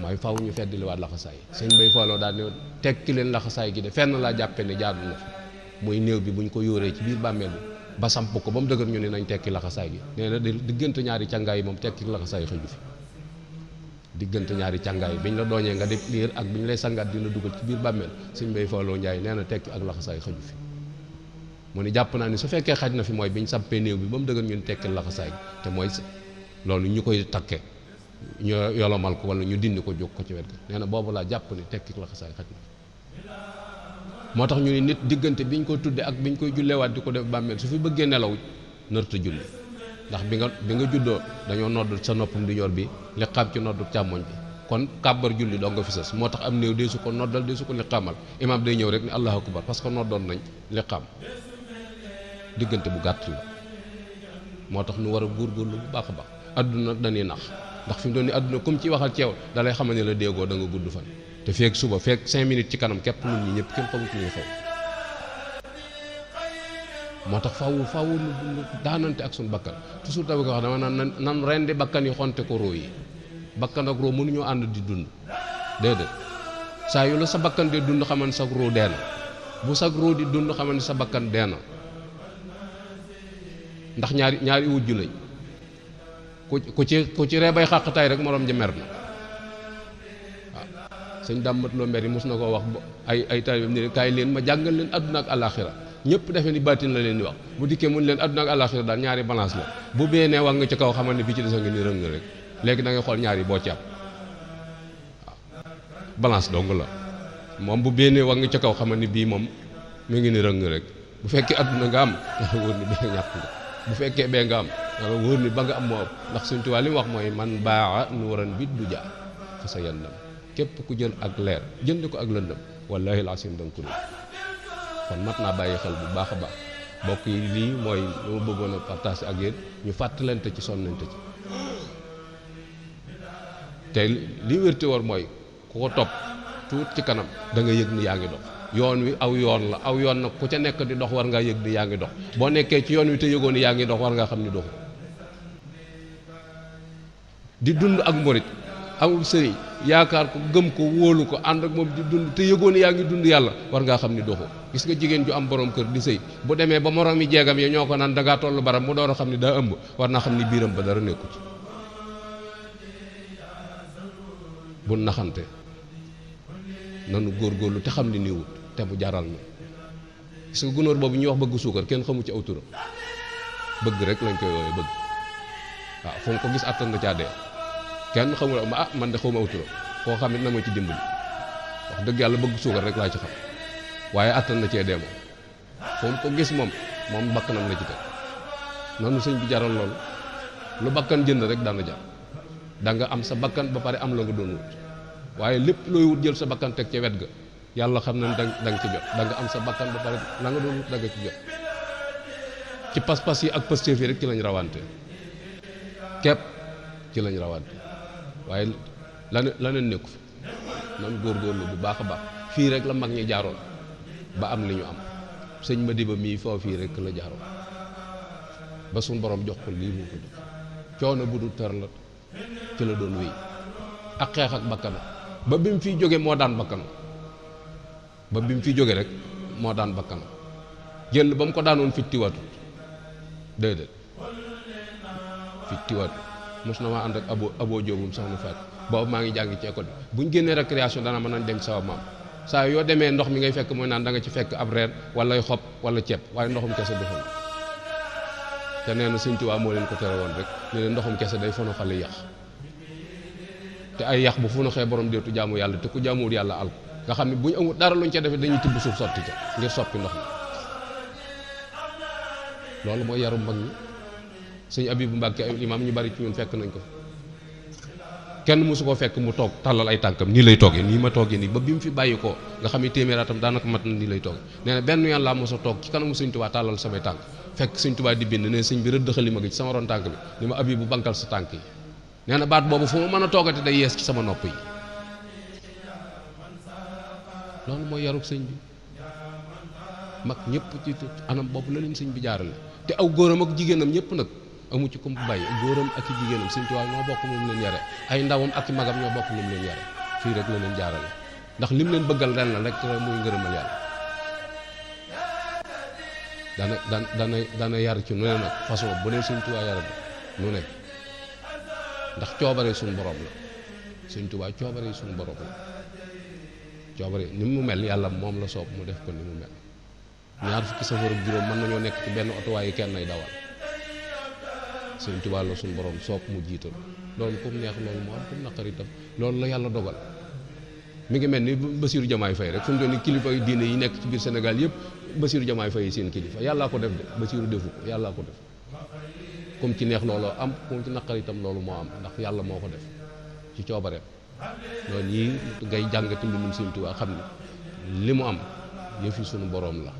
mooy faw ñu feddliwaat laxasaay sëñ bay fooloo daal ne tekki leen laxasaay gi de fenn laa jàppe ne jaadu na fi muy néew bi buñ ko yóoree ci biir bàmmeel bi ba samp ko ba mu dëgër ñu ne nañ tekki laxasaay gi nee na diggante ñaari càngaay yi moom tekki laxasaay xëju fi diggante ñaari càngaay yi biñ la dooñee nga def liir ak biñ lay sangaat di la dugal ci biir bàmmeel sëñ bay fooloo njaay nee na tekki ak laxasaay xëju fi mu ni jàpp naa ni su fekkee xaj na fi mooy biñ sampee néew bi ba mu dëgër ñu ne tekki laxasaay gi te mooy loolu ñu koy takke ñu yolomal ko wala ñu dindi ko jóg ko ci wet ga nee na boobu laa jàpp ni tekki laxasaay xaj na moo tax ñu ni nit diggante biñ ko tudde ak biñ koy jullewaat di ko def bàmmeel su fi bëggee nelaw nërta julli ndax bi nga juddoo dañoo nodd sa noppam di ñor bi liqaam ci noddu càmmoñ bi kon kàbbar julli doo nga fi sës moo tax am néew dee su ko noddal dee su ko liqaamal imaam day ñëw rek ni allahu akbar parce que noddoon nañ liqaam diggante bu gàtt la moo tax ñu war a góorgóorlu bu baax a baax adduna dañuy nax ndax fi mu doon ni adduna comme ci waxal ceew da lay xamal ne la déggoo da nga gudd fan te feek suba feek 5 minutes ci kanam képp nit ñi ñëpp kenn xamut ñuy xew moo tax faw daanante ak suñu bakkan toujours da ko wax dama naan nan rendi bakkan yi xonte ko róo yi bakkan ak róo mënuñoo ànd di dund déedéet saa yu la sa bakkan dee dund xamal ne sa róo dee na bu sa róo di dund xamal ne sa bakkan dee na ndax ñaari wujju lañ ku ci ree bay xàqtaay rek moroom ja mer na waaw sëñ dàmmat loo mer yi mos na koo wax ay taalibeem ni kaay leen ma jàngal leen àdduna ak àllaaxira ñëpp defe ni baatin la leen di wax bu dikkee mun leen àdduna ak àllaaxira daal ñaari balance la bu bee nee wax nga ci kaw xamal ne bii ci desa nga ni rëng rek léegi da ngay xool ñaari boo ci am waaw balance dong la moom bu bee nee wax nga ci kaw xamal ni bii moom mu ngi ni rëng rek bu fekkee àdduna nga am nga wóor ni bee ñàkk nga bu fekkee bee nga am nga wóor ni ba nga am moo am ndax Sëñ Tuubaa li mu wax mooy man baaxa nuuran bit du jaa fa sa yandam képp ku jël ak leer jënd ko ak lëndëm wallaahi laasim danga ko kon mat naa bàyyi xel bu baax a baax mbokk yi lii mooy lu ma bëggoon a partage ak yéen ñu fàttalante ci sonnante ci te li wérte war mooy ku ko topp tuut ci kanam da nga yëg ni yaa ngi dox yoon wi aw yoon la aw yoon nag ku ca nekk di dox war ngaa yëg ni yaa ngi dox boo nekkee ci yoon wi te yëgoon ni yaa ngi dox war ngaa xam ni doxu di dund ak murit amul sëriñ yaakaar ko gëm ko wóolu ko ànd ak moom di dund te yëgoon ni yaa ngi dund yàlla war ngaa xam ni doxu gis nga jigéen ju am borom kër di sëy bu demee ba moroom yi jeegam yi ñoo ko naan dangaa tollu baram mu door a xam ni daa ëmb war naa xam ni biiram ba dara nekku ci bu naxante nanu góorgóorlu te xam ni nii wut te mu jaral na gis nga gunóor boobu ñuy wax bëgg suukar kenn xamu ci aw turam bëgg rek lañ koy woowee bëgg waaw fu mu ko gis attan na caa dee kenn xamul man de xawma aw turam koo xam ne na ma ci dimbali wax dëgg yàlla bëgg suukar rek laa ci xam waaye attan na cee dee moom fu mu ko gis moom bakkanam la ci teg noonu sëñ bi jaral loolu lu bakkan jënd rek dana jar da nga am sa bakkan ba pare am la nga doon wut waaye lépp looy wut jël sa bakkan teg ca wet ga yàlla xam na da nga ci jot da nga am sa bakkan ba pare la nga doon wut da nga ci jot ci pas-pas yi ak pëstéef yi rek ci lañ rawante képp ci lañ rawante waaye laneen nekku fi nan góorgóorlu bu baax a baax fii rek la mag ñi jaaroon ba am li ñu am sëñ Madiba mii foo fii rek la jaaroon ba suñ borom jox ko lii mu ko jox coono bu du tër la ci la doon wéy ak xeex ak bakkanam ba bi mu fiy jóge moo daan bakkanam ba bi mu fiy jóge rek moo daan bakkanam jël ba mu ko daanoon fittiwatut déedéet fittiwatut mos na maa ànd ak abo jóobum soxna Faat boobu maa ngi jàngi ci école bi bu ñu génnee récréation dana mën nañ dem sawa maam saa yoo demee ndox mi ngay fekk mooy naan da nga ci fekk ab reer wala xob wala ceeb waaye ndoxum kese du fa te nee na Sëñ Tuubaa moo leen ko tere woon rek ne leen ndoxum kese day fono xale yax te ay yax bu fonoxee borom deetu jaamu yàlla te ku jaamuwul yàlla al nga xam ne bu ñu amul dara luñ ca defee dañuy tibb suuf sotti ca ngir soppi ndox mi loolu mooy yarum mag ñi sëñ Abibu Mbàkke ay imaam ñu bari ci ñun fekk nañ ko kenn mosu ko fekk mu toog tàllal ay tànkam nii lay toogee nii ma toogee nii ba bi mu fi bàyyi ko nga xam ne téeméeraatam daanaka mat na nii lay toogee nee na benn yoon laa mos a toog ci kanamu Sëñ Tuubaa tàllal samay tànk fekk Sëñ Tuubaa di bind ne sëñ bi rëdd xalima gi ci sama ron tànk bi ni ma Abibu bankal sa tànk yi nee na baat boobu fu ma mën a toogati day yees ci sama nopp yi loolu mooy yarub sëñ bi. mag ñëpp ci anam boobu la leen sëñ bi jaarale te aw góoram ak jigéenam ñëpp nag amu ci ko mu bàyyi góoram ak i jigéenam sëñ Tuubaa ñoo bokk moom leen yare ay ndawam ak i magam ñoo bokk moom leen yare fii rek la leen jaarale ndax lim leen bëggal ren la rek muy ngërëmal yàlla. dana yar ci nu ne nag façon bu leen sëñ Tuubaa yare nu ne ndax coobare suñu borom la sëñ Tuubaa coobare suñu borom la coobare ni mu mel yàlla moom la soob mu def ko ni mu mel. ñaar fukki safar ak juróom mën nañoo nekk ci benn oto waaye kenn ay dawal sëñ Tuubaa la suñu borom soob mu jiital loolu comme neex loolu moo am comme naqari itam loolu la yàlla dogal. mi ngi mel ni Bassirou Diomaye Faye rek fu mu doon ni kilifa yu diine yi nekk ci biir Sénégal yëpp Bassirou Diomaye Faye seen kilifa yàllaa ko def de Bassirou defu ko yàllaa ko def comme ci neex looloo am comme ci naqari itam loolu moo am ndax yàlla moo ko def ci coobareem. loolu yi ngay jàngati mbindum sëñ Tuubaa xam ni li mu am yëfi suñu borom la.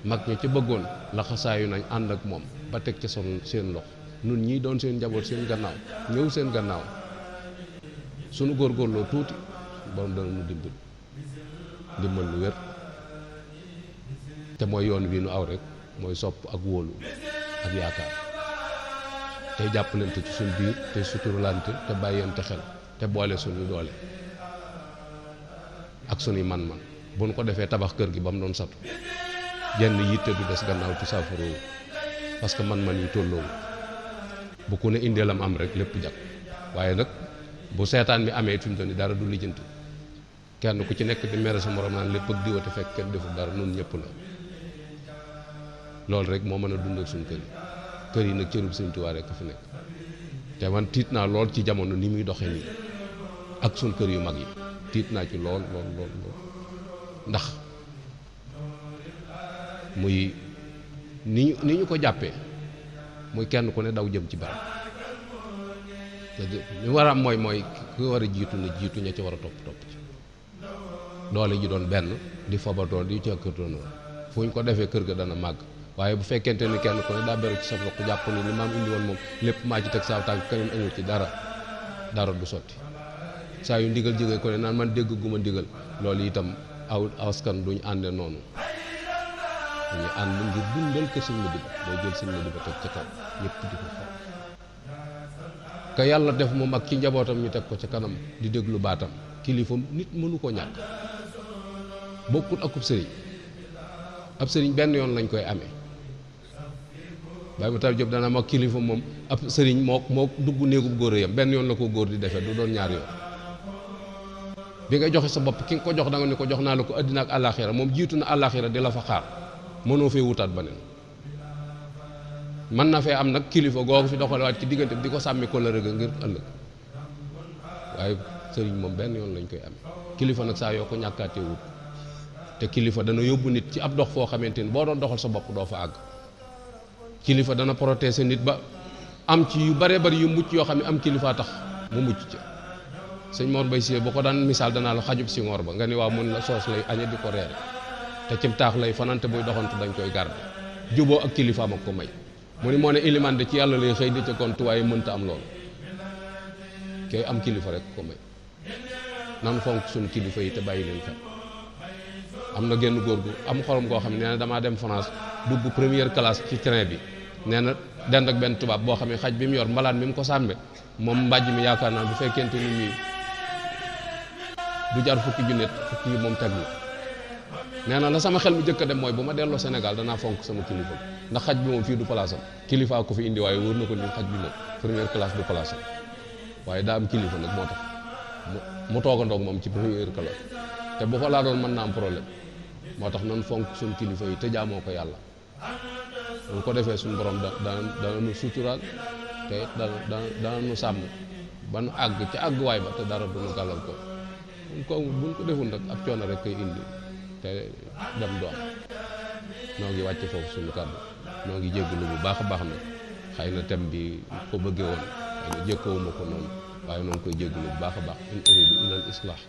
mag ña ca bëggoon laxasaayu nañ ànd ak moom ba teg ca seen lox nun ñii doon seen njaboot seen gannaaw ñëw seen gannaaw sunu góorgóorloo tuuti borom dana nu dimbal lu wér te mooy yoon wi nu aw rek mooy sopp ak wóolu ak yaakaar tey jàppalante ci suñ biir te suturalante te bàyyante xel te boole suñu doole ak suñuy man-man bu nu ko defee tabax kër gi ba mu doon satu jenn yitte du des gannaaw ci saafaroo parce que man-man yi tolloowu bu ku ne indee lam am rek lépp jag waaye nag bu seetaan bi amee fi mu toll nii dara du lijjanti kenn ku ci nekk di mere sa morom naan lépp ak diwate fekk kenn deful dara nun ñëpp la loolu rek moo mën a dundal suñu kër yi nag cërub Sëñ Tuubaa rek fi nekk te man tiit naa lool ci jamono ni muy doxee nii ak suñu kër yu mag yi tiit naa ci lool ndax muy ni ñu ko jàppee muy kenn ku ne daw jëm ci barab te li war a am mooy ku war a jiitu na jiitu ña ci war a topp ci doole ji doon benn di fobatoo di càkkatoon fu ñu ko defee kër ga dana màgg waaye bu fekkente ni kenn ku ne daa beru ci sa loxo jàpp ni li maam indi woon moom lépp maa ci teg saa tànk keneen amul ci dara du sotti saa yu ndigal jógee ko ne naan man dégg gu ma ndigal loolu itam aw askan duñu ànde noonu dañuy ànd ngir dundal ko sëñ Madiba boo jël sëñ Madiba teg ca kaw ñëpp di ko xool ka yàlla def mu mag ci njabootam ñu teg ko ca kanam di déglu baatam kilifa nit mënu ko ñàkk bokkul akub sëriñ ab sëriñ benn yoon lañ koy amee Baye Matar Diop dana mag kilifa moom ab sëriñ moo dugg néegub góor yam benn yoon la ko góor di defee du doon ñaar yoon bi nga joxe sa bopp ki nga ko jox da nga ni ko jox naa la ko àddina ak àllaaxira moom jiitu na àllaaxira di la fa xaar mënoo fee wutaat beneen mën na fee am nag kilifa googu fi doxalewaat ci diggante bi di ko sàmmi ko la rëgg ngir ëllëg waaye sëriñ moom benn yoon lañ koy amee kilifa nag saa yoo ko ñàkkaatee wut te kilifa dana yóbbu nit ci ab dox foo xamante ni boo doon doxal sa bopp doo fa àgg kilifa dana protéger nit ba am ci yu bare bari yu mucc yoo xam ne am kilifa tax mu mucc ci sëñ Mor Bay Si boo ko daan misaal danaa la xajub si ngoor ba nga ni waaw mun la soos lay añe di ko reere te cim taax lay fanante buy doxantu dañ koy garde juboo ak kilifaam ak ko may mu ni moo ne iliman de ci yàlla lay xëy di ca kontu waaye mënta am loolu kay am kilifa rek ko may nan fonk suñu kilifa yi te bàyyi leen xel am na genn góor gu am xorom koo xam ne nee na damaa dem France dugg première classe ci train bi nee na dend ak benn tubaab boo xam ne xaj bi mu yor mbalaan mi mu ko sàmbe moom mbàjj mi yaakaar naa bu fekkente ni nii du jar fukki yi moom teg na nee na la sama xel mu jëkk a dem mooy bu ma delloo Sénégal danaa fonk sama kilifa ndax xaj bi moom fii du place am kilifaa ko fi indi waaye wóor na ko ni xaj bi moom première classe du place am waaye daa am kilifa nag moo tax mu toogandoog moom ci première classe te bu fa laa doon mën na am problème moo tax nan fonk suñu kilifa yi te jaamoo ko yàlla bu ko defee suñu borom dana nu suturaal te dana nu sàmm ba nu àgg ci àgguwaay ba te dara du nu gàllal ko buñ ko deful nag ab coono rek koy indi te dem du am noo ngi wàcc foofu suñu kàddu noo ngi jéggulu bu baax a baax nag xëy na thème bi ko bëggee woon xëy na jékkoowuma ko noonu waaye noo ngi koy jéggulu bu baax a baax in uridu ilal islah